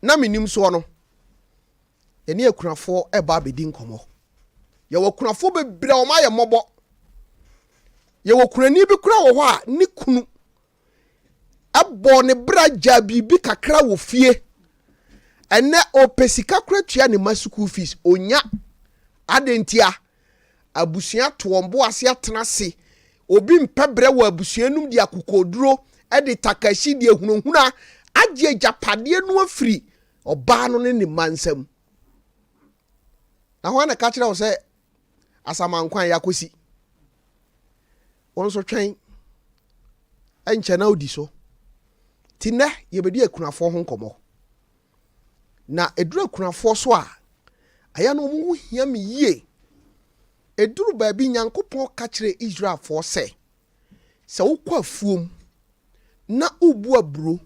na menim soɔ no, yɛne akunafoɔ ɛba abɛdi nkɔmmɔ. Yɛwɔ akunafoɔ bebree a wɔayɛ mmɔbɔ. Yɛwɔ kunani bi koraa wɔ hɔ a ne kunu ɛbɔɔ ne bra gyaa biribi kakra wɔ fie. Ɛnnɛ ɔpɛ sika koraa tua ne ma school fees, ɔnya. Adɛn ntia? Abusua to wɔn bo ase atena ase. Obi mpɛ brɛ wɔ abusua no mu de akokoɔduro, de takahyi, de ahunahuna agye agyapadeɛ no afiri ɔbaa no ne ne mma nsam. Na hwan na ɛka kyerɛ wo sɛ asamannkwan yɛ akɔsi? Wo nso twɛn, ɛnkyɛ na wodi so. Nti nnɛ yɛbɛdi akunafoɔ ho nkɔmmɔ. Na ɛduru akunafoɔ so a, ɛyɛ na wɔn ho hia me yie. Ɛduru baabi Nyankopɔn ka kyerɛɛ Israelfoɔ sɛ, sɛ wokɔ afuom na wobu aburo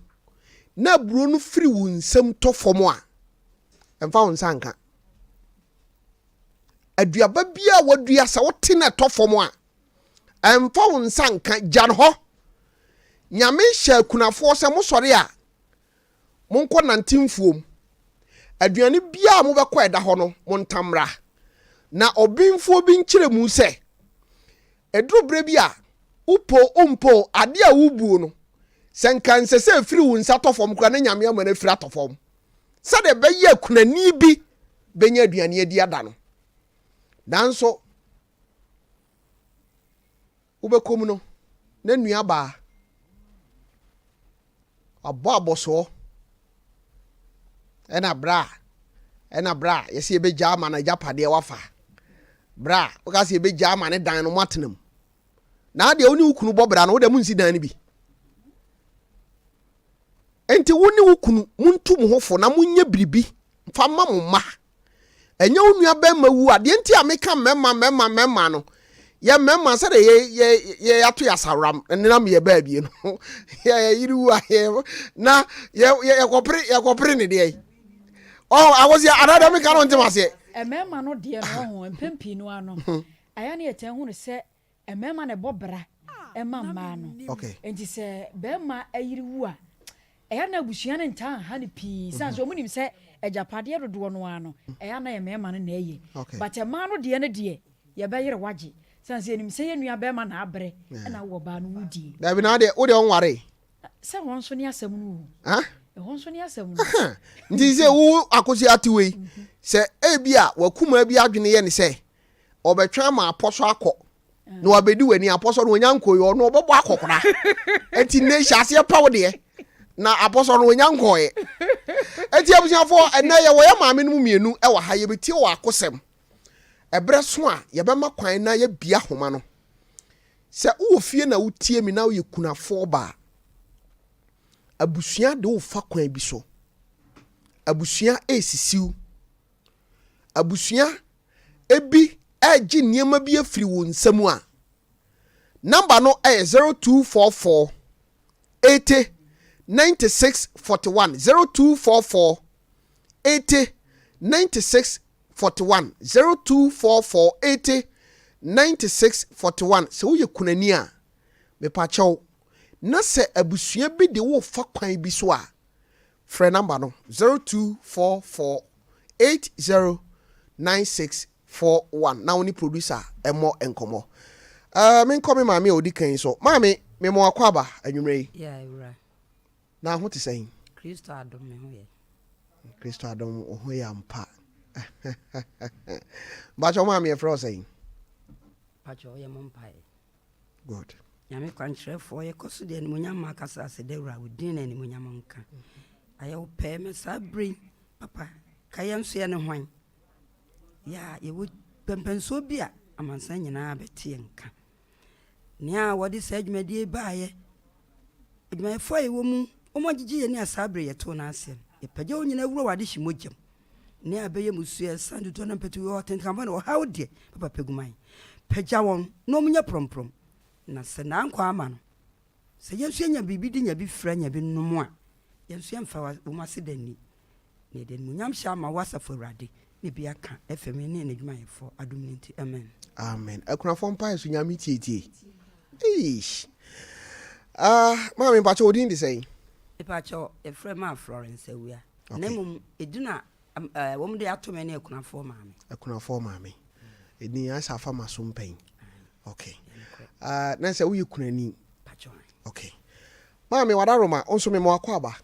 na aburo no firi wo nsam tɔ fam a, mfa wo nsa nka. Aduaba biara a wadua sɛ wote na ɛtɔ fam a, ɛmfa wo nsa nka, gya no hɔ. Nyame hyɛ akunafoɔ sɛ mosɔre a, Monkɔ nante mfuom. Aduane biara a mobɛkɔ a ɛda hɔ no, montam mmra. Na ɔbenfoɔ bi nkyerɛ mu sɛ, ɛduru berɛ bi a, wopɛ o, wompɛ o, adeɛ a wobuo no, sɛ nka ɛnsɛ sɛ ɛfiri wo nsa tɔ fam koraa na Nyame ama no afiri atɔ fam, sɛdeɛ ɛbɛyɛ a kunani bi bɛnya aduane adi ada no. Nanso, wobɛkɔ mu no, na nuabaa wabɔ abɔsoɔ ɛna bra ɛna bra yɛsɛ yɛbɛgya ama no agyapadeɛ wafa bra woka sɛ yɛbɛgya ama ne dan no moatena mu na adeɛ wo ne wo kunu bɔ bra no wo deɛ monsi dan no bi nti wo ne wo kunu montu mo ho fo na monyɛ biribi mfa ma mo mma Ɛnyɛ wo nua bɛrima wu a, deɛ nti a meka mmarima mmarima mmarima no, yɛ mmarima sɛdeɛ yɛ yɛ yɛ yɛato yɛ asaworam nenam yɛ baabie no, yɛ yɛ yere wu a yɛ na yɛ yɛ yɛkɔpere yɛkɔpere ne deɛ yi. Ɔho akosi anaa deɛ meka no ntem aseɛ.
Mmarima no deɛ no ɔho mpɛn pii no ano ɛyɛ ne yɛtaa hu no sɛ Mmarima na ɛbɔ bra ma mmaa no. Enti sɛ barima yere wu a, ɛyɛ a na abusua no ntaa nha no pii. Sane sɛ wɔnim sɛ agyapadeɛ dodoɔ no ara no, ɛyɛ a na ɛyɛ mmarima no na ɛyɛ. But mmaa no deɛ no deɛ, yɛbɛyere wagye. Sane sɛ yɛnim sɛ yɛn nua barima na abrɛ na wo ɔbaa no wodie.
Dabi na wodeɛ wodeɛ wonwaree.
Sɛ ɛhɔ nso ne asɛm no o. Ɛhɔ nso ne asɛm no.
Nti sɛ wo akosi ate wei, sɛ ebi a wakumaa bi adwene yɛ ne sɛ ɔbɛtwɛn ama apɔsɔ akɔ na wabɛdi w'ani apɔsɔ no ɔnya nkɔyi ɔno ɔbɛbɔ akɔkora nti nnɛ hyɛ aseɛ pa wo deɛ na apɔsɔ no ɔnya nkɔɔyɛ nti abusuafoɔ ɛnɛ yɛwɔ yɛ maame no mu mmienu ɛwɔ ha yɛbɛtie wɔ akosɛm ɛberɛ so a yɛbɛma kwan na yɛbia homa no sɛ wowɔ fie na wotie mi na woyɛ kunafoɔ baa abusua de wofa kwan bi so abusua ɛresisiw abusua bi regye nneɛma bi afiri wo nsam a, namba no yɛ 0244 80 96 41, 0244 80 96 41, 0244 80 96 41. Sɛ woyɛ kunani a, mepakyɛw, na sɛ abusua bi de wo fa kwan bi so a, Frɛ nɔmba no, 0244 80 9641 na wo ne producer mmɔ nkɔmmɔ. Eh, menkɔ me maame a ɔdi kan yi so. Maame, mema wo akwaaba anwummerɛ yi.
Yeah, awura.
Na ho te sɛn?
Kristo adom me ho yɛ.
Kristo adom wo ho yɛ ampa. Mpakyɛ maame yɛfrɛ wo sɛn?
Mpakyɛ ɔyɛ mo mpaeɛ.
Good.
Nyame kwankyerɛfoɔ yɛkɔ so de animonyam ma akasa ase dɛ wura wo din na animonyam nka. Ayɛ wo pɛɛ me saa bere yi papa ka yɛn nso yɛ ne hwan. Yɛ a yɛwɔ pɛmpɛnsoɔ bi a amansan nyinaa bɛte yɛn nka. Nea wɔde saa dwumadie yi baeɛ, adwumayɛfoɔ a yɛwɔ mu, wɔn agyegye yɛn ani a saa bere yɛtoo no aseɛ no, yɛpagya wɔn nyinaa wura wɔ adehye mogya mu. Nea ɛbɛyɛ mmusua, asiane, dodoɔ no mpatuwu, ɔtentanbɔ ne ɔhaw deɛ, papa pɛ gu man. Pagya wɔn na wɔnyɛ prɔmprɔm, na sɛ n'ankwa ama no, sɛ yɛn nso yɛnya biribi di, nya bi fira, nya bi nom a, yɛn nso yɛmfa wɔn aseda nni. Na yɛde animuonyam hyɛ ama wo Asafo Awurade ne bi aka FM ne n'adwumayɛfoɔ adom no nti, amen.
Amen. Akunafoɔ mpaeɛ so Nyame tietie. Eish. Ah, maame mpakyɛ wo din de sɛn?
Mepakyɛ yɛfrɛ maa Florence Awia. Okay. Na mmom edin a eh, wɔn de ato me ne akunafoɔ maame.
Akunafoɔ maame. Edin ayɛ sɛ afa ma so mpɛn. Okay. Uh, na sɛ woyɛ kunani.
Pakyɛ.
Okay. Maame wadaroma, wo nso mema wakɔ aba.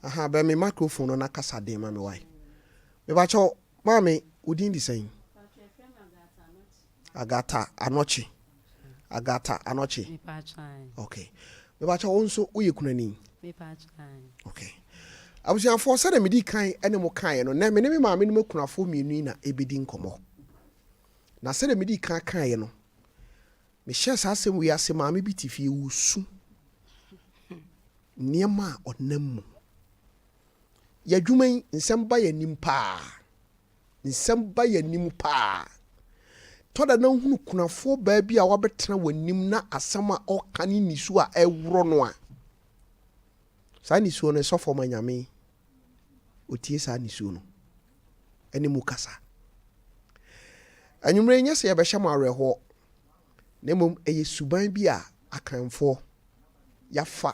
Aha, bɛn me microphone no na kasa den ma me wae. Mepakyɛw, maame, wo din de sɛn? Agatha Anɔkye. Agatha Anɔkye. Okay. Mepakyɛw, wo nso woyɛ kunani? Okay. Abusuafoɔ, sɛdeɛ medi kan ne mo kaeɛ no, nɛ me ne me maame nom akunafoɔ mmienu yi na ɛbɛdi nkɔmmɔ. Na sɛdeɛ medi kan kaeɛ no, mehyɛɛ saa asɛm wei ase, maame bi te fie, ɔresu. Nneɛma a ɔnam mu. Yɛn adwuma yi, nsɛm ba yɛn anim paa. Nsɛm ba yɛn anim paa. Tɔ da na wohunu kunafoɔ baa bi a wabɛtena w'anim na asɛm a ɔka ne nisuo a ɛworɔ no a, saa nisuo no ɛsɔ fam a Nyame ɔtie saa nisuo no ɛne mu kasa. Anwummerɛ yi nyɛ sɛ yɛbɛhyɛ mo awerɛhoɔ na mmom ɛyɛ suban bi a Akanfoɔ yɛafa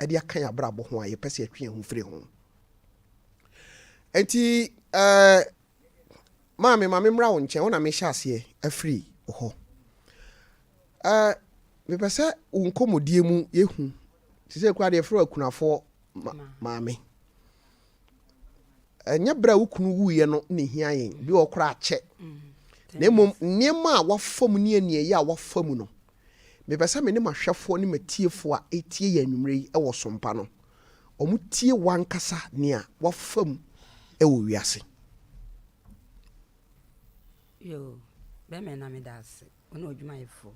de aka yɛn abrabɔ ho a yɛpɛ sɛ yɛtwe yɛn ho firi ho. Nti ɛɛ maame ma memmra wo nkyɛn, wo na mehyɛ aseɛ afiri wo hɔ. Ɛɛ mepɛ sɛ wo nkɔmmɔdie mu yɛhu te sɛ kura deɛ frɛ akunafoɔ maame. Ɛnyɛ berɛ a wo kunu wuiɛ no na ɛhia yɛn, bi wɔ koraa akyɛ. Na mmom nneɛma a wafa mu ne aniɛyɛ a wafa mu no, Mepɛ sɛ me ne m'ahwɛfoɔ ne m'atiefoɔ a ɛretie yɛn anwummerɛ yi wɔ Sompa no, wɔtie w'ankasa nea woafa mu wɔ wiase.
Yoo, bɛmɛ na meda ase, wo ne odwumayɛfoɔ.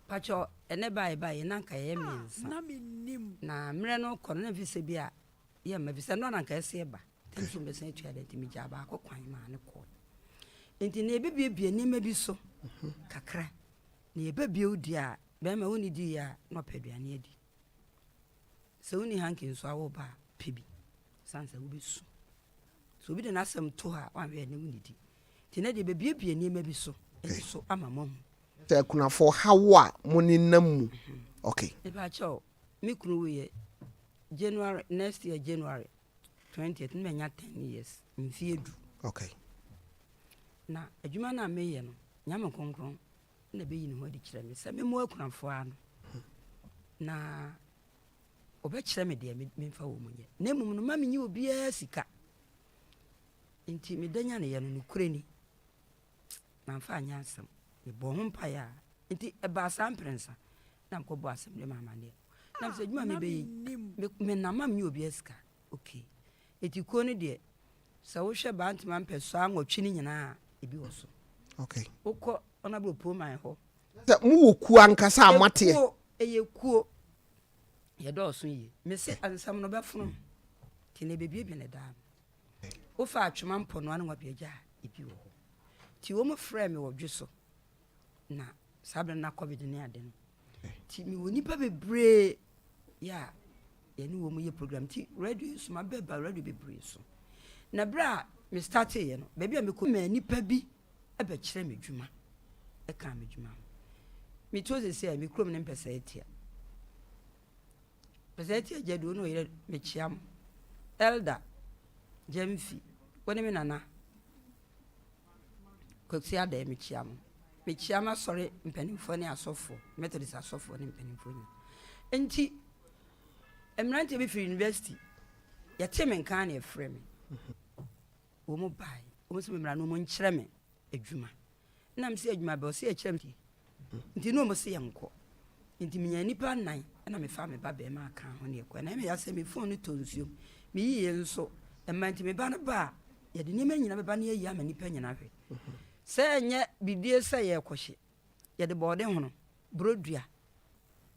Pakyɛ, ɛnɛ baa yɛbaa yɛ na nka yɛyɛ mmiɛnsa. Na mmerɛ no kɔ no na mfi sɛ bi a yɛ mma fi sɛ no na nka ɛsɛ ɛba. Nti nso mbɛsan atua dɛ nti megyaa baako kwan maa ne kɔɔ. Nti na yɛbɛbiebie nneɛma bi so kakra. Na yɛba bio deɛ a, bɛrima wonni diiɛ a na wapɛ aduane adi. Sɛ wonni hanky nso a woba a, pɛ bi. Sane sɛ wobɛsu. Sɛ obi de n'asɛm to hɔ a, woanhwɛ a na wonnidi. Nti na deɛ bɛbiebie nneɛma bi so nso ama moahu.
Sɛ akunafoɔ haw a mo nenam mu. Okay.
Mepakyɛw, me kunu wuiɛ January, next year January 20th, na manya 10 years, mfeɛ du.
Okay.
Na adwuma no a meyɛ no, Nyame Kronkron na bɛyi ne ho adi kyerɛ me sɛ memmoa akunafoɔ ano, na ɔbɛkyerɛ me deɛ memfa wɔ mu nyɛ. Na mmom no, ma menyi obiara sika. Nti meda nyaneyɛ no, nokorɛ ni, mamfa anyɛ asɛm. Mebɔɔ ho mpaeɛ a, nti ɛbaa saa mprɛnsa na mekɔbɔɔ asɛm de ma amanneɛ. Na mesɛ adwuma a mebɛyɛ yi, menam ma menyi obiara sika. Okay. Nti kuo no deɛ, Sɛ wohwɛ Bantama mpɛsoa nwɔtwe no nyinaa a, ebi wɔ so.
Okay.
Wokɔ Honourable Opoman hɔ.
Sɛ mowɔ kuo ankasa a moateɛ.
Ekuo, ɛyɛ kuo. Yɛdɔɔso yie. Mese nsɛm no bɛfono. Nti na ɛbɛbiebie ne daa no. Wofa Atwoma Mpɔnoa ne Nwabiagya a, ebi wɔ hɔ. Nti wɔn frɛɛ me wɔ dwe so. Na saa berɛ no na covid ne ade no. Nti mewɔ nnipa bebree yɛ a yɛne wɔn yɛ program nti radio yi so mabɛba radio bebree so. Na berɛ a me starteeɛ no, baabi a mekɔ maa nnipa bi bɛkyerɛ me adwuma, ɛkaa me adwuma ho. Metuo sɛsi a me kurom ne mpɛsɛ atia. Mpɛsɛ atia gya du, wo ne ɔyere mekyea mo. Elder Gyamfi, wo ne me nana Kwasi Addae mekyia mo. Mekyia m'asɔre mpanimfoɔ ne asɔfoɔ, Methodist asɔfoɔ ne mpanimfoɔ nyinaa. Nti, mmeranteɛ bi firi university, yɛte me nka na yɛfrɛ me. Wɔn bae. Wɔn se memmra na wɔn nkyerɛ me adwuma. Ɛna mese adwuma bɛ? Ɔse yɛkyerɛ me fie. Nti na wɔn se yɛnkɔ. Nti menyaa nnipa nnan ɛna mefaa me ba bɛɛma kaa ho ne yɛkɔɛ. Na ɛyɛ me ya sɛ me phone no tɔ nsuom. Meyiiɛ nso ɛmma nti me ba no ba a yɛde nneɛma nyina bɛba na yɛayi ama nnipa nyina ahwɛ. Sɛ ɛnyɛ bidie sɛ yɛrekɔhye, yɛde bɔɔde hono, borodua,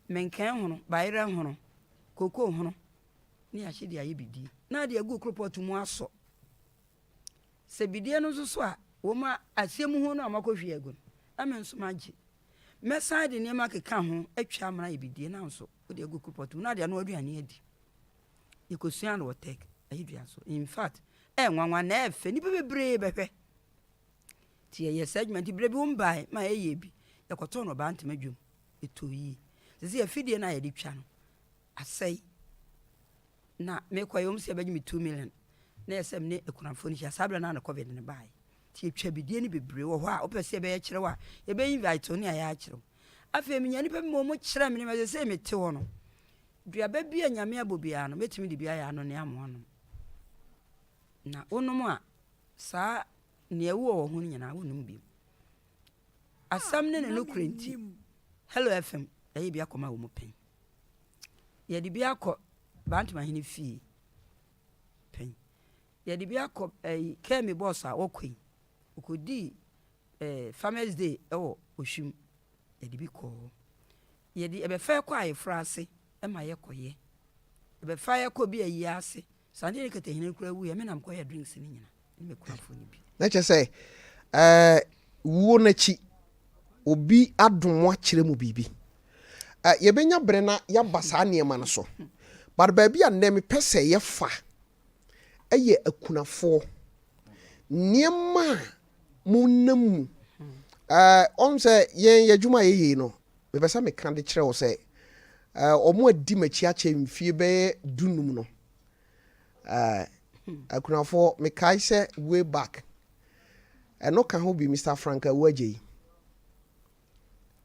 menkɛn hono, bayerɛ hono, kokoo hono ne yɛahye de ayɛ bidie. Na ade agu koropɔɔto mu asɔ. Sɛ bidie no nso so a, wɔn a aseɛ mu ho no a wɔakɔhwie agu no, na me nso magye. Mɛsan de nneɛma akeka ho atwa amena ayɛ bidie na nso wode agu koropɔɔto mu na ade anoa aduane adi. Yɛkɔsuaa no wɔ Tech ayɛdua so. In fact, ɛyɛ nwanwa na ɛyɛ fɛ. Nnipa bebree bɛhwɛ. Nti yɛyɛ saa adwuma nti berɛ bi wɔn bae ma yɛyɛɛ bi. Yɛkɔtɔɔ no ɔbaa ntoma dwam. Ɛtɔɔ yie. Sɛ sɛ afidie no a yɛde twa no asɛe. Na mekɔeɛ wɔn sɛ yɛbɛgye me 2 million. Na yɛ sɛ me ne akunafoɔ no hyia. Saa berɛ no a na covid no baeɛ. Nti yɛtwa bidie no bebree wɔ hɔ a wopɛ sɛ yɛbɛyɛ kyerɛ wo a yɛbɛ invite wo ne ayɛ akyerɛ wo. Afei menya nnipa bi ma wɔn kyerɛ me nneɛma sɛ sɛ mete hɔ no Duaba bi a Nyame abɔ biara no, mɛtumi de bi ayɛ anonne ama woanom. Na wonom a, saa nea ɛwowɔ wɔ ho no nyinaa wonnom bio. Asɛm ne ne nokorɛ nti, Hello FM yɛayɛ bi akɔma wɔ mu pɛn. Yɛde bi akɔ Bantom Ahene fie pɛn. Yɛde bi akɔ ɛyi Kemi bɔs a wɔkɔ yi, ɔkɔdii ɛɛ Farmers Day ɛwɔ Ohwim, yɛde bi kɔɔ hɔ. Yɛde ɛbɛfa yɛkɔ ayeforɔ ase ma yɛkɔ yɛ. Ɛbɛfa yɛkɔ bi ayie ase. Sante ne Katahina koraa wuiɛ me na mekɔ yɛ drinks no nyina ne me kunafoɔ no bi.
Na kyerɛ sɛ ɛɛ wuo no akyi obi adom mo akyerɛ mu biribi. Ɛ yɛbɛnya berɛ na yɛaba saa nneɛma no so. But baabi a nnɛ mepɛ sɛ yɛfa ɛyɛ akunafoɔ. Nneɛma a monam mu. Ɛɛ ɔn sɛ yɛn yɛn adwuma a yɛyɛ yi no, mepɛ sɛ meka de kyerɛ wo sɛ ɛɛ wɔn a di m'akyi akyɛ mfie bɛyɛ dunum no, ɛɛ akunafoɔ mekae sɛ way back ɛno ka ho bi Mr. Frank Awuagye yi.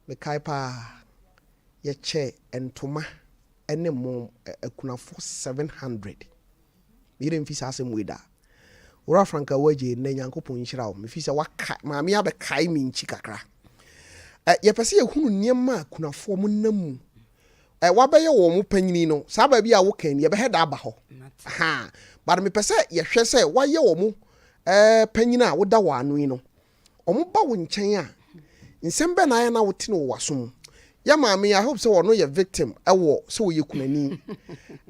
Mekae paa yɛkyɛ ntoma ne mo akunafoɔ 700. Me werɛ mfi saa asɛm wei da. Owura Frank Awuagye, nnɛ Nyankopɔn nhyira wo. Mefi sɛ waka, maame abɛkae me nkyi kakra. Ɛ, yɛpɛ sɛ yɛhunu nneɛma a kunafoɔ mo nam mu. Ɛ, wabɛyɛ wɔn mo panyini no, saa baabi a woka yi, yɛbɛhɛ da aba hɔ. Ha, but mepɛ sɛ yɛhwɛ sɛ wayɛ wɔn mo ɛɛ panyini a woda wɔn ano yi no, Wɔba wo nkyɛn a, nsɛm bɛn na ayɛ na wote no wɔ w'aso mu? Yɛ maame yi, I hope sɛ ɔno yɛ victim wɔ sɛ ɔyɛ kunani.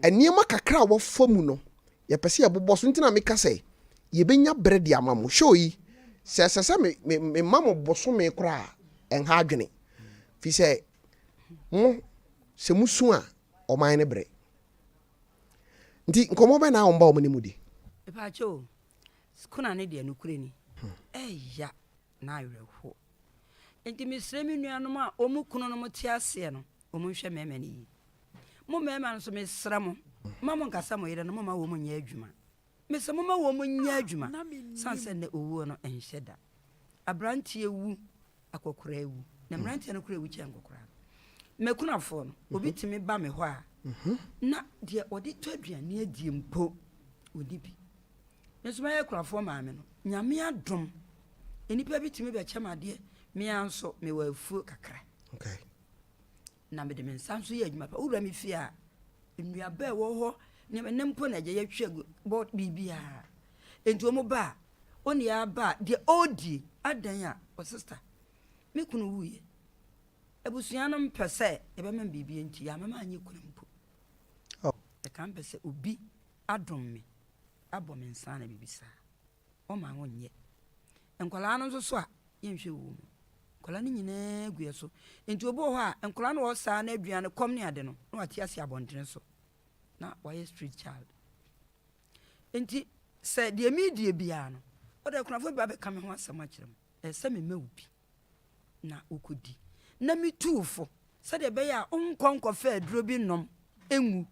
Nneɛma kakra a wafa mu no, yɛpɛ sɛ yɛbobɔ so. Nti na meka sɛ yɛbɛnya berɛ de ama mo. Show yi, sɛ ɛsɛ sɛ me, me, mema mo bosome koraa a, ɛnha adwene. Firi sɛ, mo, sɛ mosu a, ɔman no brɛ. Nti nkɔmmɔ bɛn na wɔn ba wɔn ne mu di?
Mepaakyɛw o, Kuna no deɛ nokorɛ ni, ɛya na awerɛhoɔ. Enti mesrɛ me nuanom a wɔn kununom te aseɛ no, wɔn nhwɛ mmarima no yie. Mo mmarima no nso mesrɛ mo, mma mo nkasa mo yerenom mma wɔn nyɛ adwuma. Mesrɛ mo mma wɔn nyɛ adwuma, sane sɛ nnɛ owuo no nhyɛ da. Aberanteɛ wu, akɔkoraa wu, na mmeranteɛ no koraa wu kyɛn nkɔkoraa no. M'akunafoɔ no, obi tumi ba me hɔ a, na deɛ ɔde tɔ aduane adie mpo, ɔnni bi. Me nso mɛyɛ kurafoɔ maame no. Nyame adom, nnipa bi tumi bɛkyɛ me adeɛ. Me ara nso, mewɔ afuo kakra.
Okay.
Na mede me nsa nso yɛ adwuma pa. Wowura me fie a, nnuaba a ɛwɔ hɔ, nneɛma, ne mpo na agya yɛatwa agu, bɔ biribiara. Enti wɔn ba a, wɔn yɛ aba a, deɛ ɔredie, adan a, ɔ sista, me kunu wuiɛ. Abusua no mpɛ sɛ yɛbɛma me biribi nti, yɛama manyɛ kunu mpo.
Oh.
Ɛka mpɛ sɛ obi adom me. abɔ me nsa na biribi saa. Wɔmma wonyɛ. Nkwadaa no nso so a, yɛnhwɛ wɔn mu. Nkwadaa no nyinaa gu yɛn so. Nti obi wɔ hɔ a, nkwadaa no wɔ hɔ saa na aduane kɔm ne ade no, na wate ase abɔntene so. Na wayɛ street child. Nti sɛ deɛ meredie biara no, ɔde akunafoɔ bi ba bɛka me ho asɛm akyerɛ mo. Ɛsɛ sɛ mema wo bi na wokɔdi. Na metu wo fo sɛdeɛ ɛbɛyɛ a wonkɔ nkɔfa aduro bi nnom nwu.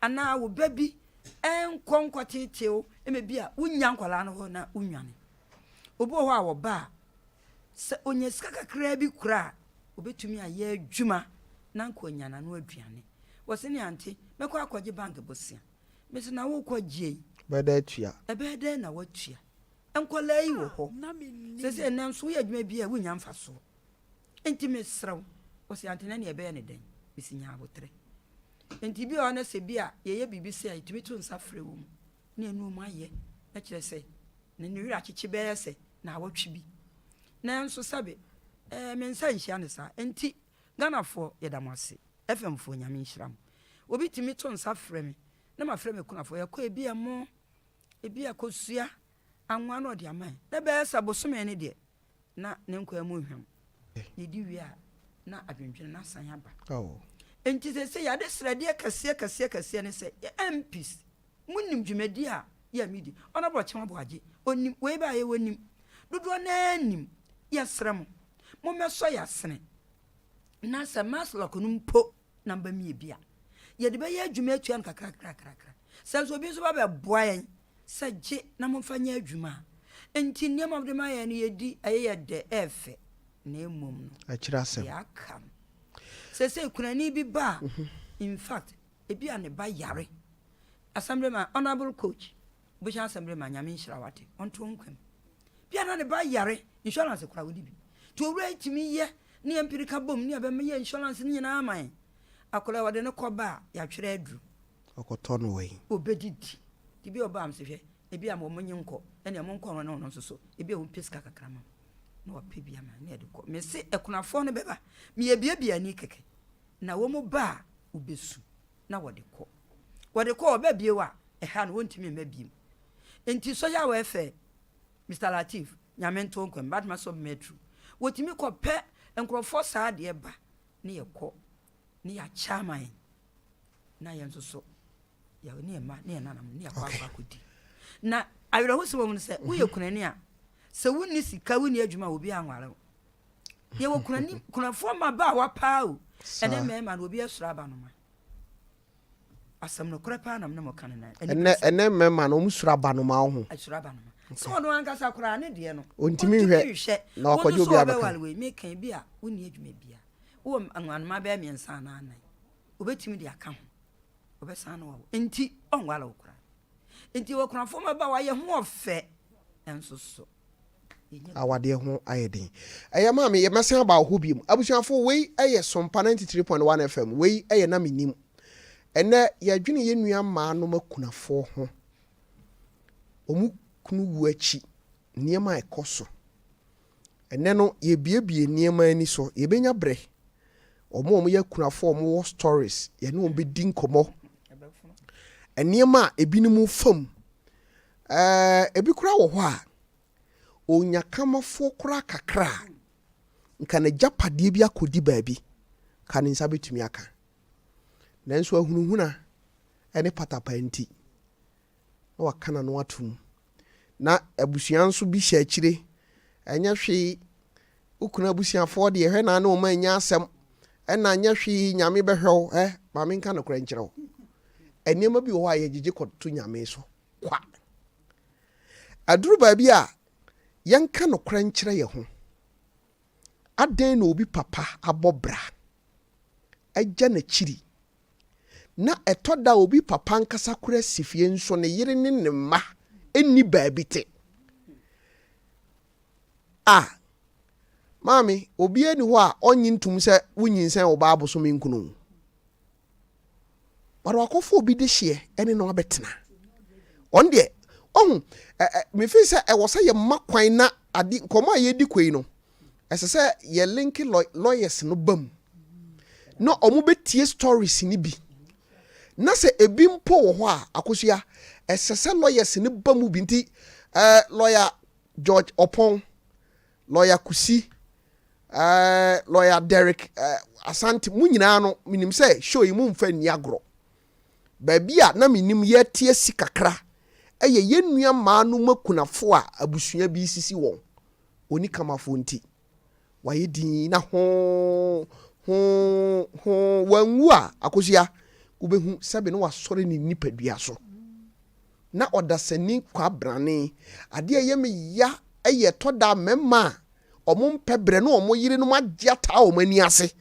Anaa wo ba bi nkɔ nkɔteetee wo ma bi a wonnya nkwadaa no hɔ na wonwane. Obi wɔ hɔ a ɔba a, sɛ onya sika kakraa bi kura a, obetumi ayɛ adwuma na anka onya n'ano aduane. Wɔse ne ante, mɛkɔ akɔgye bank bosea. Mese na wokɔ gye yi?
Ɛbɛyɛ dɛn atua?
Ɛbɛyɛ dɛn na woatua? Nkwadaa yi wɔ hɔ. Seesei nnɛ nso woyɛ adwuma bi a wonnya mfasoɔ. Enti mesrɛ wo. Ɔse ante na neɛ ɛbɛyɛ ne dɛn? Mese nya aboterɛ. Enti bi wɔ hɔ na sɛ bi a yɛyɛ biribi sei a yɛtumi to nsa frɛ wɔn na yɛne wɔn ayɛ na kyerɛ sɛ na ne werɛ akyekye bɛyɛ sɛ naawɔtwe bi. Nanso sɛbe ɛɛ me nsa nhyia no saa. Enti Ghanafoɔ yɛda mo ase. FM foɔ Nyame nhyira mo. Obi tumi to nsa frɛ me na mafrɛ me kunafoɔ yɛkɔ ebi ɛmo, ebi akosua, anwa na ɔde ama yɛn. Na ɛbɛyɛ sɛ bosome no deɛ na ne nkwa mu hwam. Yɛdi wie a na adwendwene no asan aba. Enti seesei yɛn adesrɛdeɛ kɛseɛ kɛseɛ kɛseɛ ne sɛ yɛn MPs monim dwumadie a yɛ a medi. Honourable Ɔkyem Aboagye ɔnim, wei baeɛ ɔnim, dodoɔ no ara nim. Yɛsrɛ mo, mommɛsɔ yɛn asene na sɛ Masloc no mpo na mba mie bi a, yɛde bɛyɛ adwuma atua no kakrakrakrakra. Sɛ nso obi nso ba bɛboa yɛn sɛ gye na momfa nyɛ adwuma a, enti nneɛma a mode ma yɛn no yɛdi, ɛyɛ yɛ dɛ, ɛyɛ fɛ, na mmom no,
Akyiri asɛm.
deɛ aka no, seesei kunani bi ba a, in fact, ebi a ne ba yare. Assemblyman, Honourable Coach, Bohyɛn Assemblyman, Nyame nhyira wo ate, ɔnto wo nkwa mu. Bi a na ne ba yare, insurance koraa ɔnni bi. Nti owura yi tumi yɛ ne yɛn mpirika bom ne yɛbɛma yɛ insurance no nyinaa ama yɛn. Akwadaa yi wɔde no kɔ ba a, yɛatwerɛ aduru.
Ɔkɔtɔ no wɔ he?
Ɔbɛdidi. Nti bi a ɔba a mese hwɛ, ebi a mo nye nkɔ, ɛnneɛ monkɔ no ne ɔno nso so, ebi a ɔmpɛ sika kakra ma mo, na wapɛ bi ama na yɛde kɔ. Mese akunafoɔ no bɛba, meyɛ biabia ani kɛkɛ, na wɔn ba a, wobɛsu na wɔde kɔ. Wɔde kɔ, wɔba bio a, ɛha no wɔntumi mma bio. Nti social welfare, Mister Lateef, Nyame nto wo nkwa mu, Batma sub metro, wɔtumi kɔ pɛ nkorɔfoɔ saa deɛ ba ne yɛkɔ ne yɛakyɛ ama yɛn na yɛn nso so yɛ ne yɛn mma ne yɛn nananom ne yɛakɔ akɔ akɔdi. Na awerɛhosɛm wɔ mu no sɛ woyɛ kunani a sɛ wonni sika wonni adwuma a obi anware wo. Yɛwɔ kunani kunafoɔ mmabaawa paa o ɛne mmarima no obi asuro abanoma. Asɛm nokorɛ paa na me ne mo ka no na.
Ɛnɛ ɛnɛ mmarima no wɔn suro abanoma wo ho.
Suro abanoma. Sɛ ɔno ankasa koraa ne deɛ no.
Ɔntumi nhwɛ na wakɔgye obi abɛka.
Wɔn nso wei meka bi a wonni adwuma bia. Wowɔ nwanoma bɛyɛ mmiɛnsa anaa nnan. Obetumi de aka ho. Ɔbɛsan no wawo. Nti ɔnwale wo koraa. Nti wɔ kunafoɔ mmabaawa yɛ ho ɔfɛ nso so.
Awadeɛ ho ayɛ den. Ɛyɛ maame yɛ mɛsan aba wo hɔ biom. Abusuafo wei yɛ Sompa 93.1 FM wei yɛ na menim. Ɛnɛ yɛdwene yɛn nua mmaa nom akunafoɔ ho. Wɔn kunu wu akyi nneɛma a ɛkɔ so. Ɛnɛ no yɛbuebue nneɛma ani so yɛbɛnya berɛ. Wɔn a wɔyɛ akunafoɔ a wɔwɔ stories yɛne wɔn bɛdi nkɔmmɔ. Nneɛma a ebinom fa mu Ɛɛ, ebi koraa wɔ hɔ a, ɔnya kamafoɔ koraa kakra a, nka n'agyapadeɛ bi akɔdi baabi, nka ne nsa bɛtumi aka. Nanso ahunahuna ne patapaa nti, na waka n'ano atom. Na abusua nso bi hyɛ akyire, ɛnyɛ hwee, wo kunu abusuafoɔ deɛ hwɛ na ne wɔn annya asɛm, ɛna nyɛ hwee Nyame bɛhwɛ wo, ɛ, ma menka nokorɛ nkyerɛ wo. Nneɛma bi wɔ hɔ a yɛgyegye kɔto Nyame so kwa. Aduru baabi a, yɛnka nokorɛ nkyerɛ yɛn ho. Adɛn na obi papa abɔ bra agya n'akyiri na ɛtɔ da a obi papa ankasa koraa si fie nso ne yere ne ne mma nni baabi te? A, maame, obiara nni hɔ a ɔnnye ntom sɛ wonyinsɛn wo ba abosome nkunu o. But wakɔfa obi dehyeɛ ɛne no abɛtena. Ɔno deɛ, ɔhu, ɛ ɛ mefi sɛ ɛwɔ sɛ yɛma kwan na ade nkɔmmɔ a yɛredi kɔ yi no, ɛsɛ sɛ yɛ linki lawyers no ba mu na wɔn bɛtie stories no bi. Na sɛ ebi mpo wɔ hɔ a, akosua, ɛsɛ sɛ lawyers no ba mu bi nti, ɛɛ lawyer George Opong, lawyer Kusi, ɛɛ lawyer Derrick ɛɛ Asante, mo nyinaa no, menim sɛ show yi mo nfa nni agorɔ. Baabi a na menim yɛte asi kakra ɛyɛ yɛn nua mmaa no mu akunafo a abusua bi sisi wɔn. Ɔni kamafoɔ nti, wayɛ dinn na hoo hoo hoo wanwu a, Akosua, wobɛhu sɛbe na wasɔre ne nipadua so. Na ɔdasani kwabrane. Adeɛ a ɛyɛ me ya yɛ ɛtɔ da a mmarima a wɔmpɛ berɛ ne wɔn yerenom agye ataa wɔn ani ase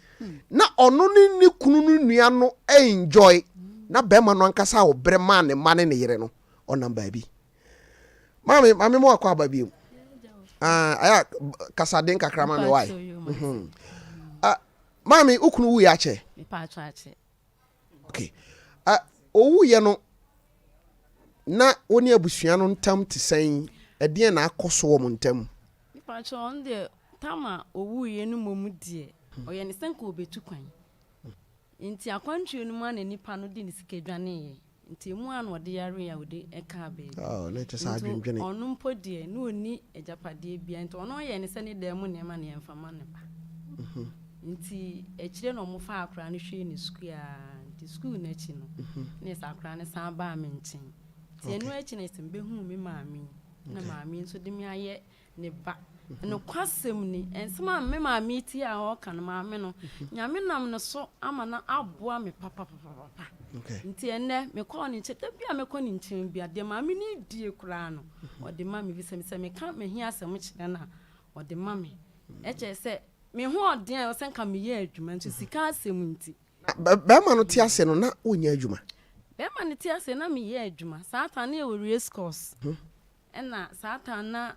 na ɔno ne ne kunu no nua no enjoy na barima no ankasa a ɔbrɛ maa ne mma ne ne yere no ɔnam baabi. Maame, maame mo akɔ aba bio. Ah, aya kasaden kakra ma me why. Mhm. Ah, maame, wo kunu wuiɛ akyɛ?
Mepatwa akyɛ.
Okay. Ah, owuiɛ no na wo ne abusua no ntam te sɛn? Ɛdeɛn na akɔ so wɔ mo ntam?
Mepatwa ɔno deɛ tam a owuiɛ no mmom deɛ ɔyɛ ne sɛ nka ɔbɛtu kwan. Nti akwantuo no mu a na nipa no de ne sika dwaneeɛ. Nti emu a na ɔde yareɛ a ɔde kaa baabi.
Oh, na ɛkyɛ sɛ
Nti
adwendwene.
ɔno mpo deɛ na ɔnni agyapadeɛ biara nti ɔno ɔyɛɛ ne sɛ ne dan mu nneɛma na yɛmfa ma ne ba. Nti akyire na wɔfaa akwadaa no hwɛɛ ne sukuu ara. Nti sukuu no akyi no, na ɛsɛ akwadaa no san baa me nkyɛn. Nti ɛno akyi na ɛsɛ mebɛhuu me maame yi. Na maame yi nso de me ayɛ ne ba. Nokwasɛm ni, nsɛm a me maame yi tie a ɔreka no, maame no, Nyame nam ne so ama no aboa me papapapapa. Nti ɛnnɛ, mekɔɔ ne nkyɛn, da bi a mɛkɔ ne nkyɛn biara, deɛ maame no redie koraa no, ɔde ma me. Efisɛ sɛ meka m'ahiasɛm kyerɛ no a, ɔde ma me. Ɛkyerɛ sɛ, me ho ɔden a ɛwɔ sɛ nka meyɛ adwuma nso sika asɛm nti.
Na bɛrima no te ase no, na wonyɛ adwuma?
Bɛrima no te ase no, na meyɛ adwuma. Saa time no, na yɛwɔ race course. Ɛna saa time no na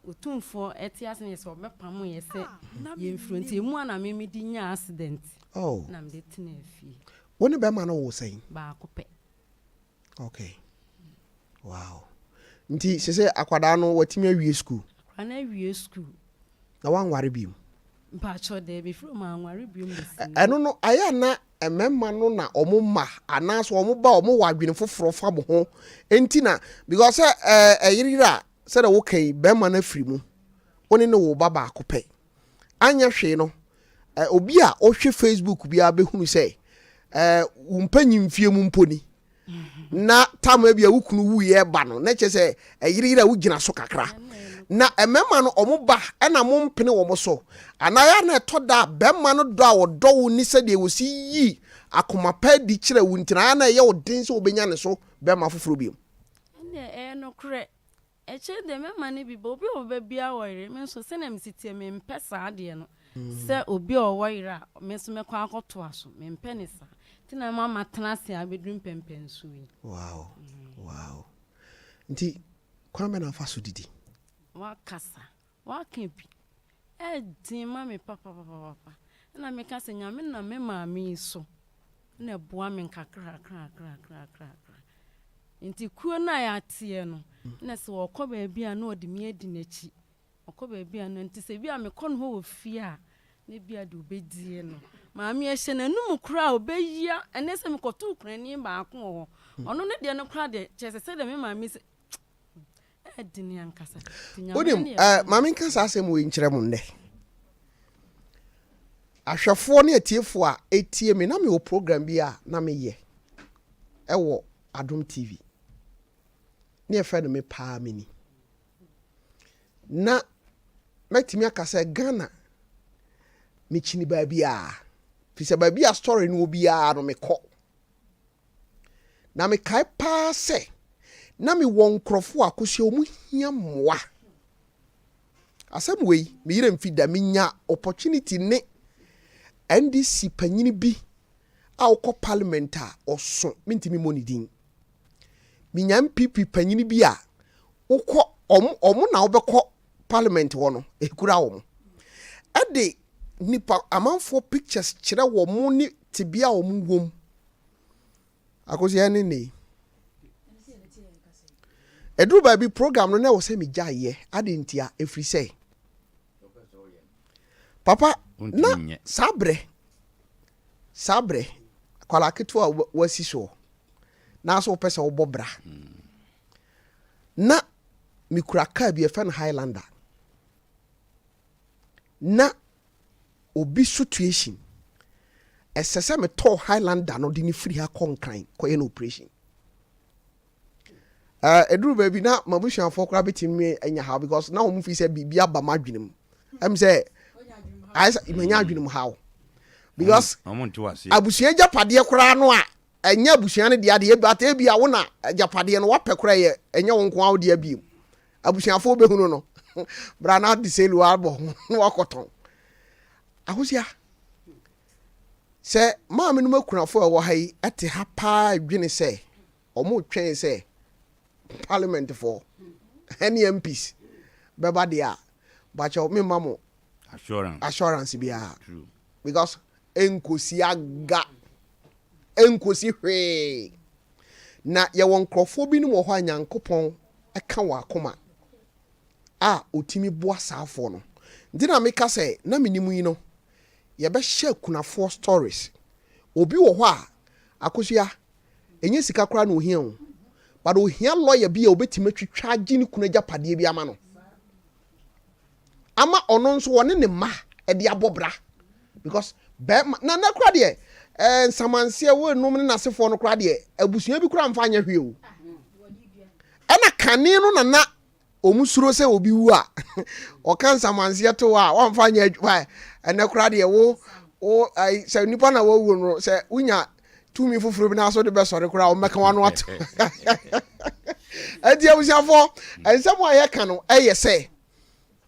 Otumfoɔ te ase no yɛ sɛ ɔbɛpamo yɛ sɛ yɛmfiri hɔ nti emu a na me mede nyaa accident
Oh.
na mede tenaa fie.
Wo ne bɛrima no woo sɛn?
Baako pɛ.
Okay. Wow. Nti sese akwadaa no watumi awie school?
Akwadaa no awie school.
Na wanware biom?
Mpakyɛw daabi, ɛfiri hɔ manware biom bɛsi nnɛ.
Ɛno no ayɛ a na mmarima no na wɔn mma anaasɛ wɔn ba a wɔn wɔ adwene foforɔ fa mo ho nti na because sɛ ɛɛ ɛyere yere a sɛdeɛ woka yi bɛrima no afiri mu wo ne ne wo ba baako pɛ anyɛ hwee no ɛ obi a ɔhwɛ Facebook biara bɛhunu sɛ ɛɛ wo mpanyin mfie mu mpo ni na tam ebi a wo kunu wuiɛ ba no na kyerɛ sɛ ɛyereyere a wogyina so kakra na mmarima no wɔn ba ɛna mo mpene wɔn so anaa yɛ na ɛtɔ da a bɛrima no dɔ a ɔdɔ wo ne sɛdeɛ wɔsi yi akoma pa adi kyerɛ wo nti na ayɛ na ɛyɛ wo den sɛ wobɛnya ne so bɛrima foforɔ bio.
Ɛnneɛ ɛyɛ nokorɛ. Akyire deɛ mɛma no bi ba. Obi a ɔbɛba biara wɔ yere. Me nso sɛdeɛ mesi teɛ mempɛ saa adeɛ no. Sɛ obi a ɔwɔ yere a me nso mɛkɔ akɔtoa so. Mempɛ no saa. Nti na ama matena ase abɛduru mpɛnpɛnsoɔ yi.
Wow, wow. Nti kwan bɛn na wofa so didi?
Wakasa, waka bi. Ɛden ma me papapapapa. Ɛna meka sɛ Nyame nam me maame yi so na ɛboa me nkakrakrakrakrakra. Nti kuo no a yɛateɛ no, na sɛ ɔkɔ baabi a na ɔde me adi n'akyi. Ɔkɔ baabi a no nti sɛ bi a mekɔ ne hɔ wɔ fie a, na bi a deɛ ɔbɛdie no. Maame ɛhyɛ n'anum koraa a ɔbɛyi a, ɛnɛ sɛ mekɔtoo kurani baako wɔ hɔ. Ɔno ne deɛ no koraa deɛ, kyerɛ sɛ sɛdeɛ me maame sɛ, ɛdene ankasa. Nti Nyame
Wonim,
ne
eh,
ɛbɔ
ma menka saa asɛm wei nkyerɛ mo nnɛ. Ahwɛfoɔ ne atiefoɔ a ɛtie me, na mewɔ program bi a na meyɛ ɛwɔ Adom TV. Ne yɛfrɛ no Me Paa Meni. Na mɛtumi aka sɛ Ghana mekyini baabiara. Firi sɛ baabi a story no wɔ biara no mekɔ. Na mekae paa sɛ na mewɔ nkurɔfoɔ a kosua wɔn hia mmoa. Asɛm wei, me yerɛ mfi da, menya opportunity ne NDC panyini bi a ɔkɔ parliament a ɔso, mentumi mmɔ ne din. Menya NPP panyini bi a wokɔ, ɔmo, ɔmo na wobɛkɔ parliament hɔ no, ekura wɔn. Ɛde nipa, amanfoɔ pictures kyerɛ wɔn ne tebea a wɔn wom. Akosi ɛne ne yi. Ɛduru baabi program no na ɛwɔ sɛ megyae yɛ. Adɛn ntia? Ɛfiri sɛ papa na saa berɛ saa berɛ akwadaa ketewa a wasi soɔ na sɛ wopɛ sɛ wobɔ bra na mekura kaa bi ɛfɛ no Highlander na obi situation ɛsɛ sɛ metɔɔ Highlander no de ne firi ha kɔ Nkran kɔyɛ no operation. Ɛduru baabi na m'abusuafoɔ koraa bɛtumi anya haw because na wɔn fi sɛ biribi aba m'adwene mu. Ɛm sɛ ayɛ sɛ manya adwene mu haw because abusua agyapadeɛ koraa no a ɛnyɛ abusua no deɛ adeɛ but ebi a wo na agyapadeɛ no wapɛ koraa yɛ ɛnyɛ wo nko ara wo deɛ bio. Abusuafoɔ bɛhunu no bra na de selu abɔ ho na wakɔtɔn. Ahosia, sɛ maame nom akunafoɔ a ɛwɔ ha yi te ha paa dwene sɛ wɔretwɛn sɛ parliamentfoɔ. ɛne MPs bɛba deɛ a, bakyɛw memma mo
Assurance.
assurance biara.
True.
Because ɛnkosi aga, ɛnkosi hwee. Na yɛwɔ nkurɔfoɔ binom wɔ hɔ a Nyankopɔn ka wɔn akoma a ɔtumi boa saafoɔ no. Nti na meka sɛ na menim yi no, yɛbɛhyɛ akunafoɔ stories. Obi wɔ hɔ a, Akosua, ɛnyɛ sika koraa na ɔhia o, but ɔhia lawyer bi a ɔbɛtumi atwitwa agye ne kunu agyapadeɛ bi ama no. Ama ɔno nso ɔne ne mma de abɔ bra. Because bɛrima, na nɛ koraa deɛ, eh, nsamanseɛ wo enum ne n'asefoɔ no koraa deɛ, abusua bi koraa mfa nyɛ hwee o. Ɛna kane no na na Wɔn suro sɛ obi wu a, ɔka nsamanseɛ to hɔ a, wɔmfa nyɛ adwuma. Ɛnɛ koraa deɛ wo wo ayi sɛ nipa na wawu no sɛ wonya tumi foforɔ bi n'aso de bɛsɔre koraa wɔn bɛka wɔn ano ato. Ɛnti abusuafoɔ, nsɛm a yɛka no ɛyɛ sɛ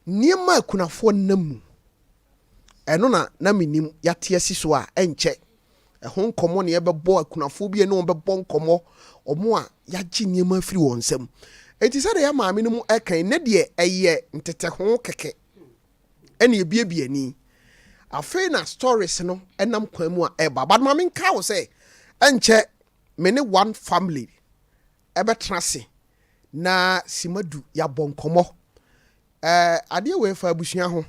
nneɛma akunafoɔ nam mu. Ɛno na na menim yɛate asi so a ɛnkyɛ Ɛho nkɔmmɔ na yɛbɛbɔ, akunafoɔ bi a ɛne wɔn bɛbɔ nkɔmmɔ, wɔn a yɛagye nneɛma afiri wɔn nsam. Enti sɛdeɛ yɛn maame no mu ɛka yi, nnɛ deɛ ɛyɛ ntetɛho kɛkɛ ɛna ebiebie ani. Afei na stories no ɛnam kwan mu a ɛba. But ma menka wo sɛ, ɛnkyɛ me ne one family ɛbɛtena ase na sima du yɛabɔ nkɔmmɔ. Ɛɛ adeɛ wei fa abusua ho.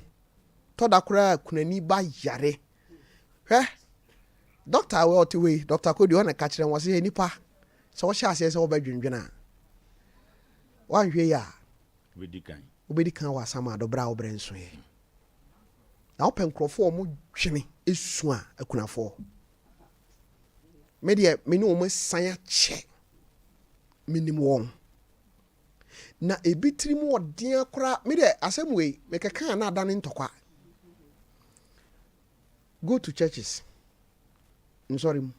Tɔ da koraa kunani ba yare. Hwɛ, dɔkta a ɔte hɔ yi, Dɔkta Kodu, ɔna ka kyerɛ wɔn sɛ, nipa, sɛ wɔhyɛ aseɛ sɛ wɔbɛdwendwene a, woanhwɛ yi a, wobɛdi kan wɔ asamado berɛ a wo berɛ nsoeɛ. Na wopɛ nkurɔfoɔ a wɔdwene su a, akunafoɔ. Me deɛ, me ne wɔn asan akyɛ. Menim wɔn. Na ebi tirim ɔden koraa. Me deɛ, asɛm wei, mekɛka a na adane ntɔkwa. Go to churches. Nsɔre mu.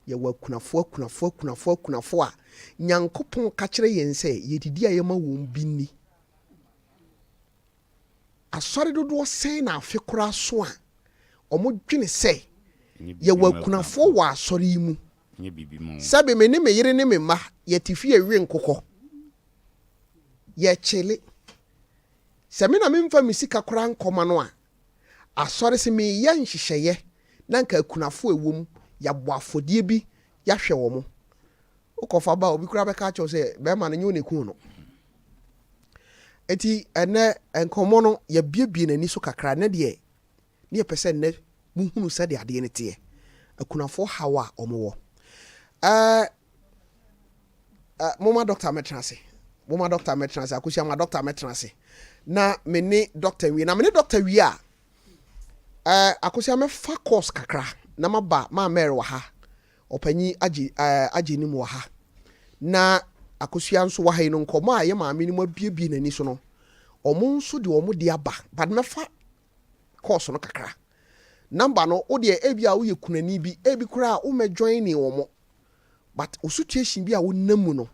Yɛwɔ akunafoɔ, akunafoɔ, akunafoɔ, akunafoɔ a Nyankopɔn ka kyerɛ yɛn sɛ yɛdidi a yɛma wɔn bi nni. Asɔre dodoɔ sɛn na afe koraa so a wɔdwene sɛ yɛwɔ akunafoɔ wɔ asɔre yi mu. Sɛbe me ne me yere ne me mma yɛte fie we nkokɔ. Yɛkyele. Sɛ me na memfa me sika koraa nkɔma no a, asɔre se meyɛ nhyehyɛeɛ na anka akunafo a ɛwɔ mu, yɛabɔ afɔdeɛ bi yɛahwɛ wɔn. Wokɔfa ba a, obi koraa bɛka akyerɛ wo sɛ bɛrima no nyɛ wo na ɛkuu no. Enti ɛnnɛ nkɔmmɔ no yɛabiebie n'ani so kakra. Ɛnnɛ deɛ ne yɛpɛ sɛ nnɛ mohunu sɛdeɛ adeɛ no teɛ, akunafoɔ haw a wɔwɔ. Ɛɛ Eh, momma dɔkta mmɛtena ase. Momma dɔkta mmɛtena ase. Akosua, ma dɔkta mmɛtena ase. Na me ne dɔkta nwie. Na me ne dɔkta wie a, eh, Akosua mɛfa course kakra na maba maa Mary wɔ ha. Ɔpanyin agye, eh, agye ne mu wɔ ha. Na Akosua nso wɔ ha yi no, nkɔmmɔ a ɛyɛ maame no mu abiebie n'ani so no, wɔn nso de wɔn de aba. But mɛfa course no kakra. Number no, wo deɛ ebi a woyɛ kunani bi, ebi koraa womɛ join ne wɔn. But wo situation bi a wo nam mu no,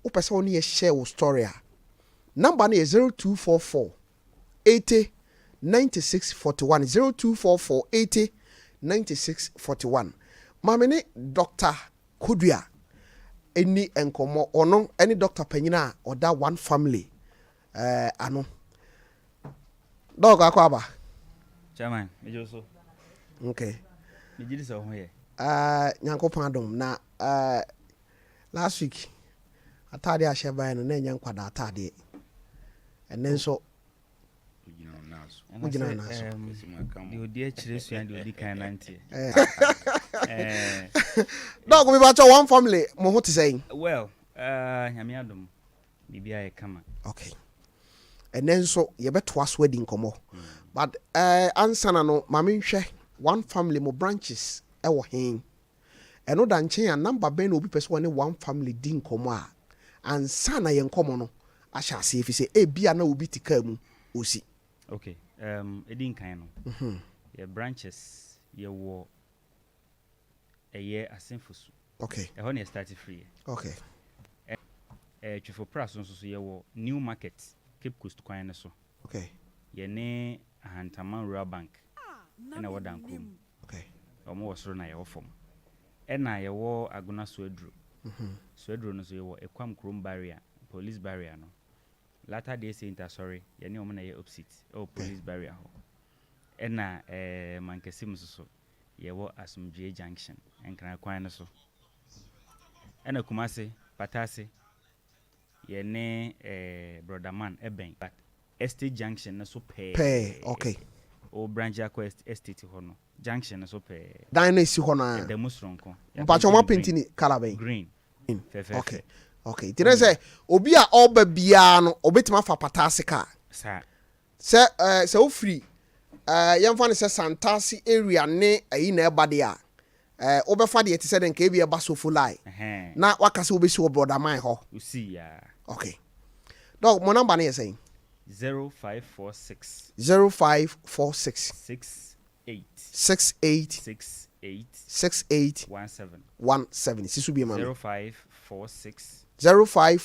wo pɛ sɛ wo ne yɛ share wo story a, number no yɛ 0244 80 96 41, 0244 80 96 41. Ma me ne Doctor Kodua nni nkɔmmɔ, ɔno ne doctor panyin a ɔda One Family eh, ano. Dɔk akɔ aba.
Chairman, megye wo so.
Okay.
Megye di sɛ wo ho yɛ.
Uh, Nyankopɔn adom na uh, last week ataadeɛ a hyɛ baeɛ no na ɛnyɛ nkwadaa ataadeɛ. Ɛnɛ nso wogyina wo nan so.
Deɛ ɔdi akyire sua deɛ ɔdi kan nanteɛ.
Dɔk, mebakyɛ one family mo ho te sɛn?
Well, uh, Nyame adom. Biribiara yɛ kama.
Okay. Ɛnɛ nso yɛbɛtoa so adi nkɔmmɔ. But eh, ansa na no, ma menhwɛ One Family mo branches ɛwɔ he? Ɛno da nkyɛn a, number bɛn na obi pɛ sɛ ɔne One Family di nkɔmmɔ a, ansa na yɛn nkɔmmɔ no ahyɛ aseɛ, efisɛ ebia na obi te kaa mu ɔresi.
Okay, um, ɛdi nkan no, yɛ branches yɛwɔ ɛyɛ Asenfo su.
Okay.
Ɛhɔ na yɛ start firi yɛ.
Okay.
Ɛɛ Twefo Pra so nso so yɛwɔ New Market, Cape Coast kwan no so.
Okay.
Yɛne Ahantaman Rural Bank ɛna ɛwɔ Dankurom.
Okay.
Wɔn wɔ soro na yɛwɔ fam. Ɛna yɛwɔ Agona Suaduro. Suaduro no nso yɛwɔ Ekwam Kurom Barrier. Police Barrier no. Latter Day Saint Asɔre, yɛne wɔn na ɛyɛ opposite ɛwɔ Police Barrier hɔ. Ɛna eh, Mankasim nso so, yɛwɔ Asomdwoeɛ Junction, Nkran kwan no so. Ɛna Kumasi, Patase, yɛne eh, Brother Man ɛbɛn, but Estate Junction no so pɛɛ.
Pɛɛ, okay.
Wo branch akɔ estate hɔ no, junction no so pɛɛ.
Dan no a esi hɔ no ara.
Ɛda mu soronko.
Mpakyɛ wɔn apenti ne colour bɛn?
Green. Fɛfɛɛfɛ.
Okay, okay. Nti ne sɛ obi a ɔreba biara no, obetumi afa Pataase car.
Saa.
Sɛ ɛɛ sɛ wofiri ɛɛ yɛmfa no sɛ Santase area ne ayi na ɛba deɛ a, ɛɛ wobɛfa deɛ te sɛ deɛ nka ebi ɛba Sofolai na waka sɛ wobɛsi wɔ Brɔdaman hɔ.
Wosii aa.
Okay. Dɔk, mo number no yɛ sɛn?
0546.
0546.
68.
68.
68.
68.
17.
17. Si so bio ma me.
0546.
05.